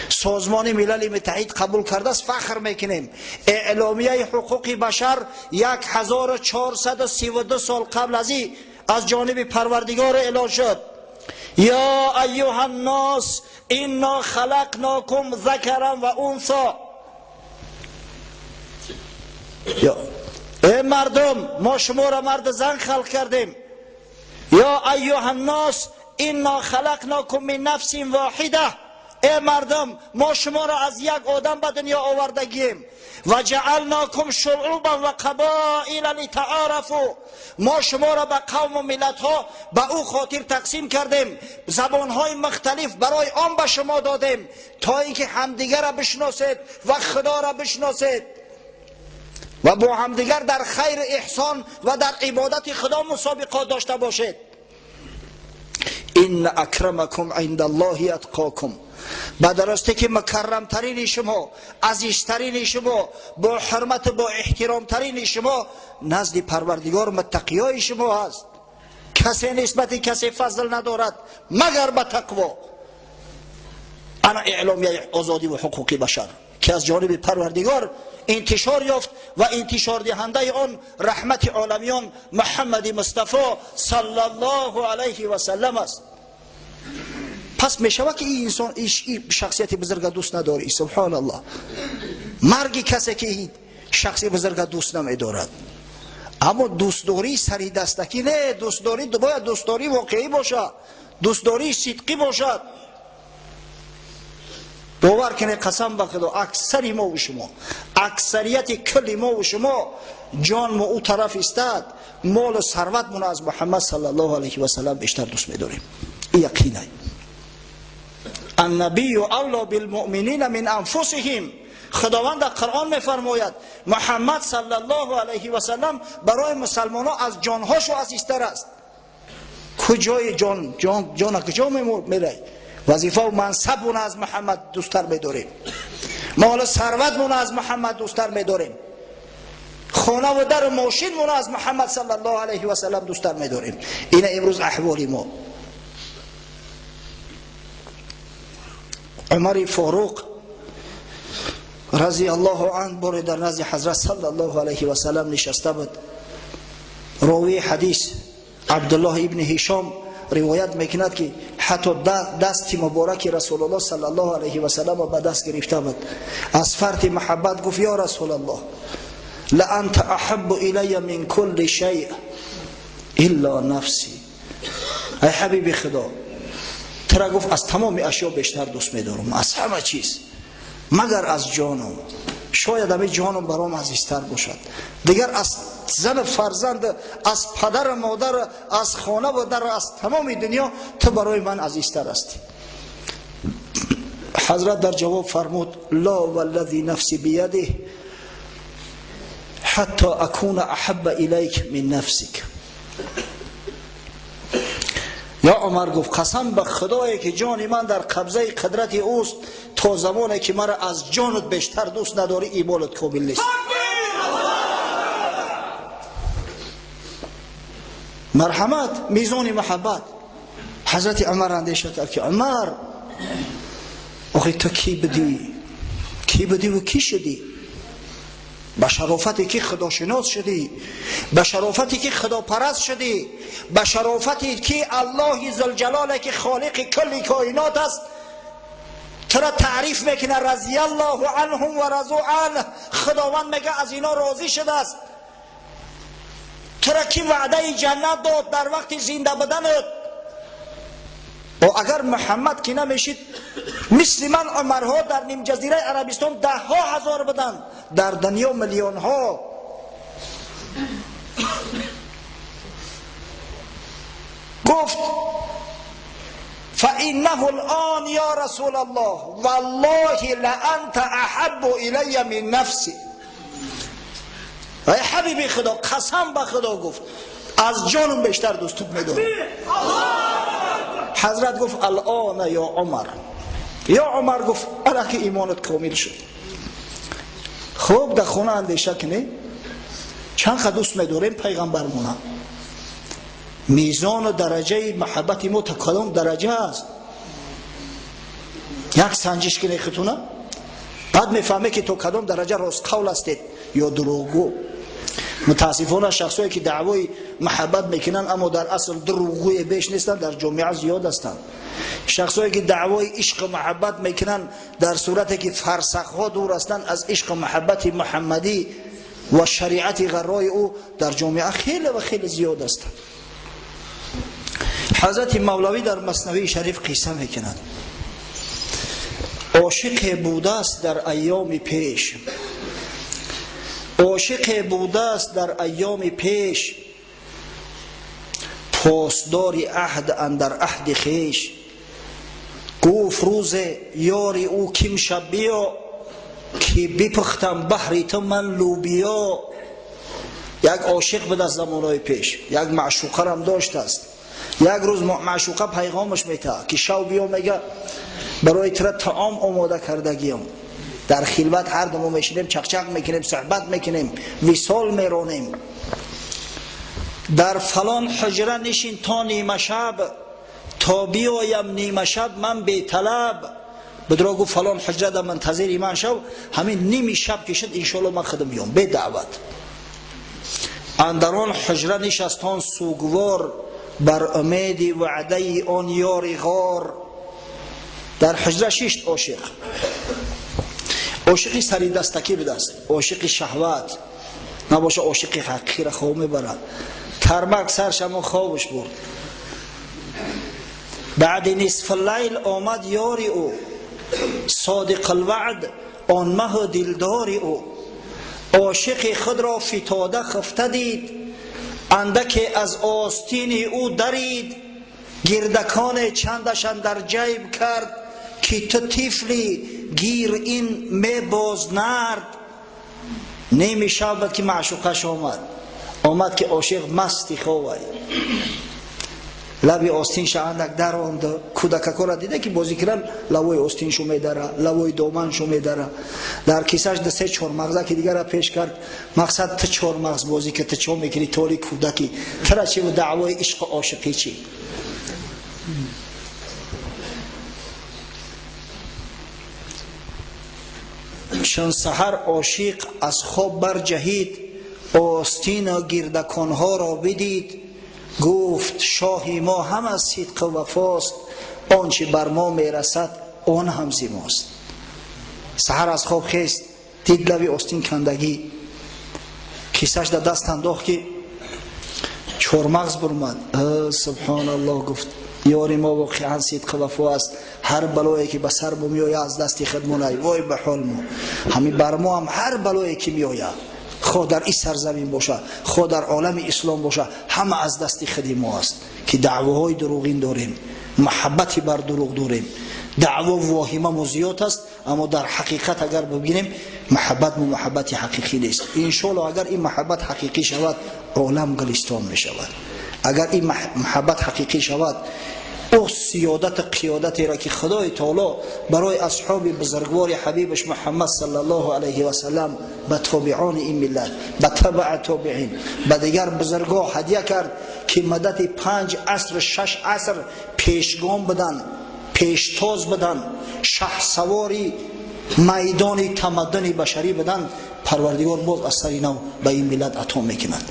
Созмони Милали Муттаҳид қабул кардааст, фахр мекунем. Эъломияи ҳуқуқи башар 1432 сол қабл аз ин аз ҷониби Парвардигор эълон шуд. يا أيها الناس إنا خلقناكم ذكرا وأنثى. Эй мардум, мо шуморо марду зан халқ кардем. يا أيها الناس إنا خلقناكم من نفس واحدة. Эй мардум, мо шуморо аз як одам ба дунё овардагием. وجعلناكم شعوبا وقبائل لتعارفوا. Мо шуморо ба қавму миллатҳо ба ӯ хотир тақсим кардем, забонҳои мухталиф барои он ба шумо додем, то ин ки ҳамдигарро бишносед ва худоро бишносед ва бо ҳамдигар дар хайру эҳсон ва дар ибодати худо мусобиқот дошта бошед. إن أكرمكم عند الله أتقاكم. Ба даросте ки мукаррамтарини шумо, азизтарини шумо, бо ҳурмату бо эҳтиромтарини шумо назди Парвардигор муттақиёи шумо ҳаст. Касе нисбати касе фазл надорад, магар ба тақво. Ана эъломияи озодиву ҳуқуқи башар, ки аз ҷониби Парвардигор интишор ёфт ва интишордиҳандаи он раҳмати оламиён Муҳаммади Мустафо саллаллоҳу алайҳи васаллам аст. Пас мешавад, ки ин инсон, шахсияти бузурга дӯст надорӣ? Субҳоналлоҳ, марги касе, ки шахси бузурга дӯст намедорад. Аммо дӯстдории сари дастакӣ не, дӯстдорӣ бояд дӯстдории воқеӣ бошад, дӯстдории сидқӣ бошад. Бовар кунед, қасам ба Худо, аксари мо ва шумо, аксарияти кулли мо ва шумо ҷон мо ӯ тараф истад, молу сарватмон аз Муҳаммад саллаллоҳу алайҳи васаллам бештар дӯст медорем. Ин яқинай. Аннабию авло билмуъминина мин анфусиҳим. Худованд дар Қуръон мефармояд, Муҳаммад саллаллоҳу алайҳи васаллам барои мусалмонҳо аз ҷонҳошо азизтар аст. Куҷои ҷон, ҷон, ҷона куҷо мерай? Вазифа ва мансабмон аз Муҳаммад дӯсттар медорем, молу сарватмон аз Муҳаммад дӯсттар медорем, хона ва дару мошинмон аз Муҳаммад саллаллоҳу алайҳи васаллам дӯсттар медорем. Ина имрӯз аҳволи мо. Умари Форуқ разияллоҳу анҳу боре дар назди ҳазрат саллаллоҳу алайҳи васаллам нишаста буд. Ровии ҳадис Абдуллоҳ ибни Ҳишом ривоят мекунад, ки ҳатто дасти мубораки Расулуллоҳ саллаллоҳу алайҳи васаллам ба даст гирифта буд. Аз фарти муҳаббат гуфт: ё Расулаллоҳ, ла анта аҳаббу илайя мин кулли шай илла нафси. Ай ҳабиби Худо, тура гуфт аз тамоми ашё бештар дӯст медорам, аз ҳама чиз, магар аз ҷонам. Шояд ҳамин ҷонам баром азизтар бошад. Дигар аз зану фарзанд, аз падару модар, аз хона ва дар, аз тамоми дунё ту барои ман азизтар ҳастӣ. Ҳазрат дар ҷавоб фармуд: ла валлази нафси биядиҳ ҳатто акуна аҳабба илайк мин нафсик. Ё Умар, гуфт, қасам ба Худое ки ҷони ман дар қабзаи қудрати ӯст, то замоне ки маро аз ҷонат бештар дӯст надорӣ, имонат комил нест. Марҳамат, мизони муҳаббат. Ҳазрати Умар андеша кард ки Умар, охи ту кӣ будӣ? Кӣ будӣ ва кӣ шудӣ? Ба шарофате ки худошинос шудӣ, ба шарофате ки худопараст шудӣ, ба шарофате ки Аллоҳи зулҷалоле ки холиқи кулли коинот аст тура таъриф мекунад, разияллоҳу анҳум ва разу анҳ. Худованд мега аз ино розӣ шудааст. Тура ки ваъдаи ҷаннат дод дар вақти зинда буданат. О агар Муҳаммад ки намешид, мисли ман Умарҳо дар нимҷазираи Арабистон даҳҳо ҳазор буданд, дар дунё миллионҳо. Гуфт: فإنه الآن يا رسول الله والله لأنت أحب إلي من نفسي. ای حبیبی خدا، قسم به خدا، گفت از جانم بیشتر دوستت میدارم. حضرت گفت: الان یا عمر. یا عمر، گفت، الا که ایمانت کامل شد. خب در خونه اندیشه کنی چند دوست میداریم پیغمبرمونه. میزان و درجه محبت ما تا کدام درجه است؟ یک سنجش کنی خودتونه، بعد میفهمه که تا کدام درجه راست قول هستید یا دروغگو. متاسفانه شخصایی که دعوای محبت میکنن اما در اصل دروغگوی بیش نیستند، در جامعه زیاد هستند. شخصایی که دعوای عشق و محبت میکنن، در صورتی که فرسخ ها دور هستند از عشق و محبت محمدی و شریعت غرای او، در جامعه خیلی و خیلی زیاد هستند. حضرت مولوی در مثنوی شریف قصه میکند: عاشق بوده است در ایام پیش، عاشق بوده است در ایام پیش، پاسدار عهد اندر عهد خویش. گفت روز یاری او کیم شب بیا که بپختم بهری تو من لوبیا. یک عاشق بود از زمانهای پیش، یک معشوقه هم داشته است. یک روز معشوقه پیغامش میته که شو بیا، میگه برای تر طعام آماده کردگیم، در خلوت هر دو میشینیم، چقچق میکنیم، صحبت میکنیم، وصال میرانیم. در فلان حجره نشین تا نیمه شب، تا بیایم نیمه شب من بی طلب. بدرا گفت فلان حجره در منتظر من شو، همین نیمی شب که شد انشالله من خودم بیام بی دعوت. اندران حجره نشستان سوگوار، بر امید وعده آن یار غار. در حجره ششت عاشق، عاشقی سری دستکی بدست، عاشق شهوت نباشه، عاشق حقیقی را خواب میبرد. ترمک سرش اما خوابش برد. بعد نصف اللیل آمد یاری او. Содиқ алваъд он маҳу дилдори ӯ, ошиқи худро фитода хуфта дид, андаке аз остини ӯ дарид, гирдаконе чандаш андар ҷайб кард, ки ту тифли гир ин мебоз нард. Неми шаб ки маъшуқаш омад, омад ки ошиқ масти ховай, лаби остинша андак даронда, кӯдакакора дида ки бозӣ киран, лавои остиншу медара, лавои доманшу медара, дар кисаш да се чормағза ки дигара пеш кард. Мақсад ту чормағз бозӣ ки ту чо мекунӣ, толи кӯдаки тура чи даъвои ишқу ошиқӣ чи? Чун саҳар ошиқ аз хоб барҷаҳид, остину гирдаконҳоро бидид, гуфт шоҳи мо ҳам аз сидқу вафост, он чи бар мо мерасад он ҳам зи мост. Саҳар аз хоб хест, дид лаби остин кандагӣ, кисаш да даст андохт ки чормағз бурмад. Субҳоналлоҳ, гуфт ёри мо воқеан сидқу вафо аст, ҳар балое ки ба сар мо меояд аз дасти худ монай, вой ба ҳол мо, ҳамин бар мо ҳам ҳар балое ки меояд, хо дар ин сарзамин боша, хо дар олами ислом боша, ҳама аз дасти худи мо аст ки даъвоҳои дурӯғин дорем, муҳаббати бар дурӯғ дорем, даъво воҳимамо зиёд аст, аммо дар ҳақиқат агар бибинем муҳаббат мо муҳаббати ҳақиқӣ нест. Иншоалло агар ин муҳаббат ҳақиқӣ шавад, олам гулистон мешавад. Агар ин муҳаббат ҳақиқӣ шавад, ӯ сиёдату қиёдатеро ки Худои таоло барои асҳоби бузургвори ҳабибаш Муҳаммад саллаллоҳу алайҳи васаллам ба тобиони ин миллат, ба табаа тобиин, ба дигар бузургҳо ҳадя кард ки муддати 5 аср 6 аср пешгом буданд, пештоз буданд, шаҳсавори майдони тамаддуни башарӣ буданд, Парвардигор боз аз сари нав ба ин миллат ато мекунад.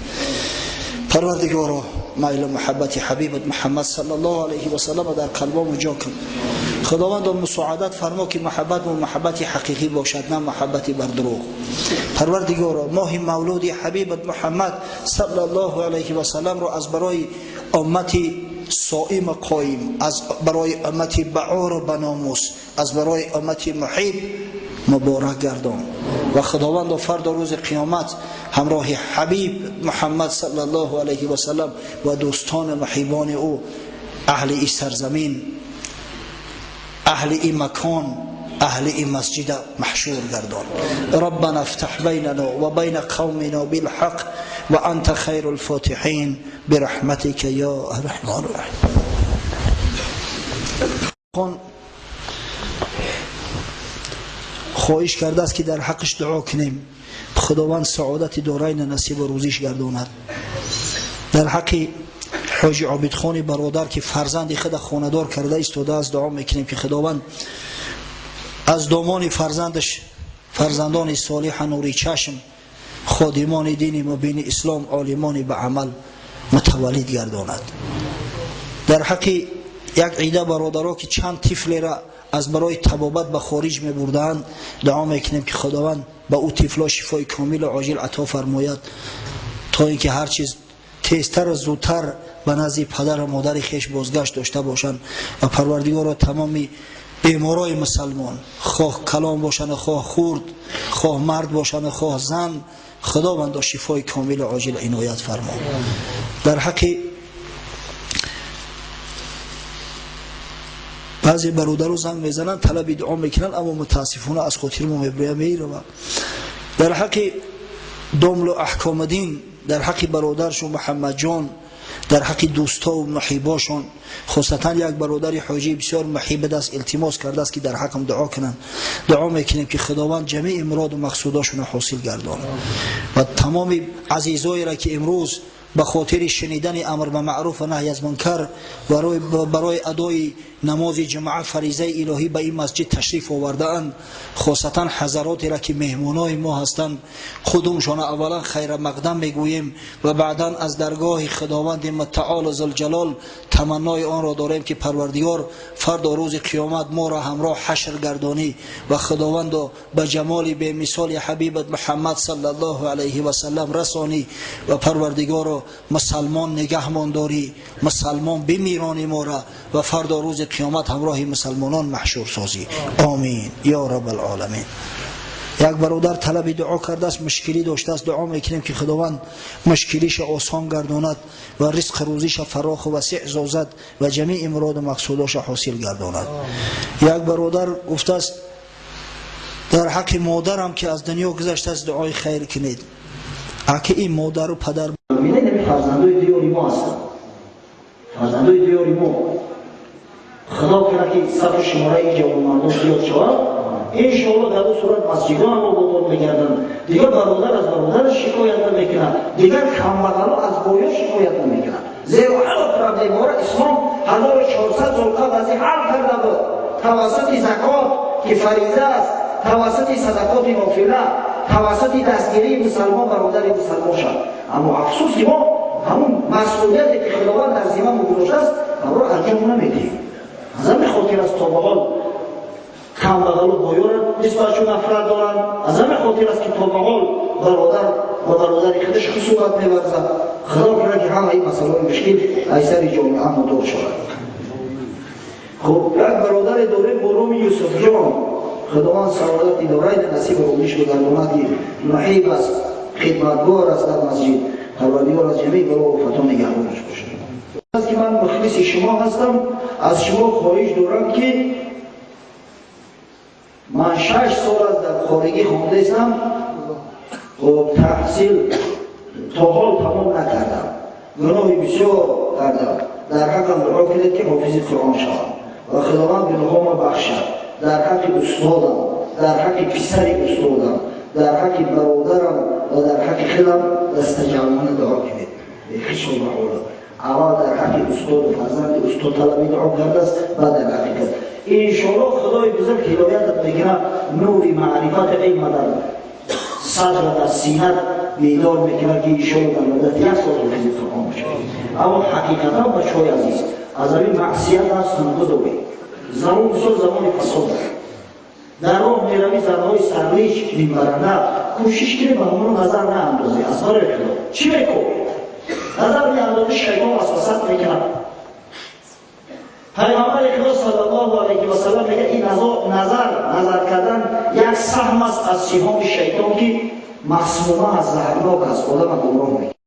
Парвардигоро, майлу муҳаббати ҳабибат Муҳаммад саллаллоҳу алайҳи васаллам дар қалбомон ҷо кун. Худовандо мусоадат фармо ки муҳаббат мо муҳаббати ҳақиқӣ бошад, на муҳаббати бар дурӯғ. Парвардигоро, моҳи мавлуди ҳабибат Муҳаммад саллаллоҳу алайҳи васалламро аз барои уммати соим қоим, аз барои уммати баъору баномус, аз барои уммати муҳиб муборак гардон ва Худовандо фардо рӯзи қиёмат ҳамроҳи ҳабиб Муҳаммад саллаллоҳу алайҳи васаллам ва дӯстони муҳибони ӯ, аҳли ин сарзамин, аҳли ин макон, аҳли ин масҷида маҳшур гардон. Раббана ифтаҳ байнана ва байна қавмина билҳақ ва анта хайрул фотиҳин бирахматика ё арҳамар роҳимин. Хоҳиш кардааст ки дар ҳаққаш дуо кунем, Худованд саодати дорайна насибу рӯзиш гардонад. Дар ҳаққи ҳоҷи Обидхони бародар ки фарзанди худа хонадор карда истодааст, дуо мекунем ки Худованд аз домони фарзандаш фарзандони солиҳа нури чашм, ходимони дини мубини ислом, олимони ба амал мутаваллид гардонад. Дар ҳаққи як ида бародаро ки чанд тифлера аз барои табобат ба хориҷ мебурдаанд, дуо мекунем ки Худованд ба ӯ тифло шифои комилу оҷил ато фармояд, то ин ки ҳар чиз тезтару зудтар ба назди падару модари хеш бозгашт дошта бошанд ва Парвардигоро тамоми беморои мусалмон, хоҳ калон бошанд, хоҳ хурд, хоҳ мард бошанд, хоҳ зан, Худовандо шифои комилу оҷил иноят фармо. Дар ҳаққи баъзе бародару занг мезананд, талаби дуо мекунанд, аммо мутаассифона аз хотири мо меброя меравад. Дар ҳаққи домлу аҳкомаддин, дар ҳаққи бародаршон Муҳаммадҷон, дар ҳаққи дӯстову муҳибошон, хусусан як бародари ҳоҷӣ бисёр муҳиб аст, илтимос кардааст ки дар ҳаққам дуо кунанд. Дуо мекунем ки Худованд ҷамеи муроду мақсудошонро ҳосил гардонад ва тамоми азизоеро ки имрӯз ба хотири шунидани амр ба маъруф ва наҳй аз мункар барои адои намози ҷумъа фаризаи илоҳӣ ба ин масҷид ташриф овардаанд, хосатан ҳазаротеро ки меҳмонои мо ҳастанд, худумшона аввалан хайрамақдам мегӯем ва баъдан аз даргоҳи Худованди мутаол зулҷалол таманнои онро дорем ки Парвардигор фардо рӯзи қиёмат моро ҳамроҳ ҳашр гардонӣ ва Худовандо ба ҷамоли бемисоли ҳабибат Муҳаммад саллаллоҳу алайҳи васаллам расонӣ ва Парвардигоро мусалмон нигаҳмон дорӣ, мусалмон бимиронӣ мора ва фардо рӯзи қиёмат ҳамроҳи мусалмонон маҳшур созӣ. Омин ё раббалъоламин. Як бародар талаби дуо кардааст, мушкилӣ доштааст. Дуо мекунем, ки Худованд мушкилиша осон гардонад ва ризқу рӯзиша фароху васеъ созад ва ҷамеи муроду мақсудоша ҳосил гардонад. Як бародар гуфтааст: дар ҳаққи модарам, ки аз дунё гузаштааст, дуои хайр кунед. Аки ин модару падар фарзандои диёри мо ҳастанд, фарзандои диёри мо. Худо кунад, ки сафу шумораи ҷавонмардон зиёд шавад. Иншоалло, дар он сурат масҷидҳо ҳам ободот мегарданд, дигар бародар аз бародар шикоят намекунад, дигар камбағало аз боё шикоят намекунад, зеро ҳама проблемаҳоро Ислом 1400 сол қабл аз ин ҳал карда буд тавассути закот, ки фариза аст, тавассути садақоти нофила, тавассути дастгирии мусалмон бародари мусалмон шад. Аммо афсӯс, ки мо ҳамун масъулияте, ки Худованд дар зиммамо гузоштааст, ҳамро анҷом намедиҳем. Аз ҳамин хотир аст, то ба ҳол камбағалу боёра нисбатшон нафрат доранд. Аз ҳамин хотир аст, ки то ба ҳол бародар ба бародари худаш хусумат меварзад. Худо кунад, ки ҳама ин масъалаҳои мушкил аз сари ҷомеа мудор шавад. Хуб, як бародаре дорем бо номи Юсуфҷон. Худованд саодати дорайни насиби рӯзиш бигардонад, ки муҳиб аст, хидматгор аст дар масҷид. Парвардигор аз ҷамеи бало офатон нигаҳбонаш бошад. Ки ман мухлиси шумо ҳастам, аз шумо хоҳиш дорам, ки ман 6 сол аст дар хоригӣ хондаистам, хоб, таҳсил то ҳол тамом накардам, гуноҳи бисёр кардам. Дар ҳаққам дуо кунед, ки ҳофизи Қуръон шавам ва Худованд гуноҳома бахшад. Дар ҳаққи устодам, дар ҳаққи писари устодам, дар ҳаққи бародарам ва дар ҳаққи худам дастаҷамъона дуо кунед. Бехишо ҳола аввал дар ҳаққи устоду фарзанди устод талаби дуо кардааст, баъд дар ҳаққи кас. Иншоалло, Худои бузург ҳидоятат мекунад, нури маърифати илма дар садра, дар синат бедор мекунад, ки иншоалло дар муддати як сол ҳофизи Қуръон бошад. Аммо ҳақиқатан, бачаҳои азиз, аз ҳамин маъсият ҳастан гузоред. Замон бисёр замони фасод аст. Дар роҳ меравӣ, занҳои сарлич мебаранда. Кӯшиш кунӣ, ба ҳамоно назар наандозӣ. Аз барои Худо чӣ мекун, назар меандозӣ, шайтон васвасат мекунад. Пайғамбари Худо саллаллоҳу алайҳи васаллам мегӯяд: ин назар кардан як саҳм аст аз сиҳоми шайтон, ки масмума аст, заҳрнок аст, одама гумроҳ мекунад.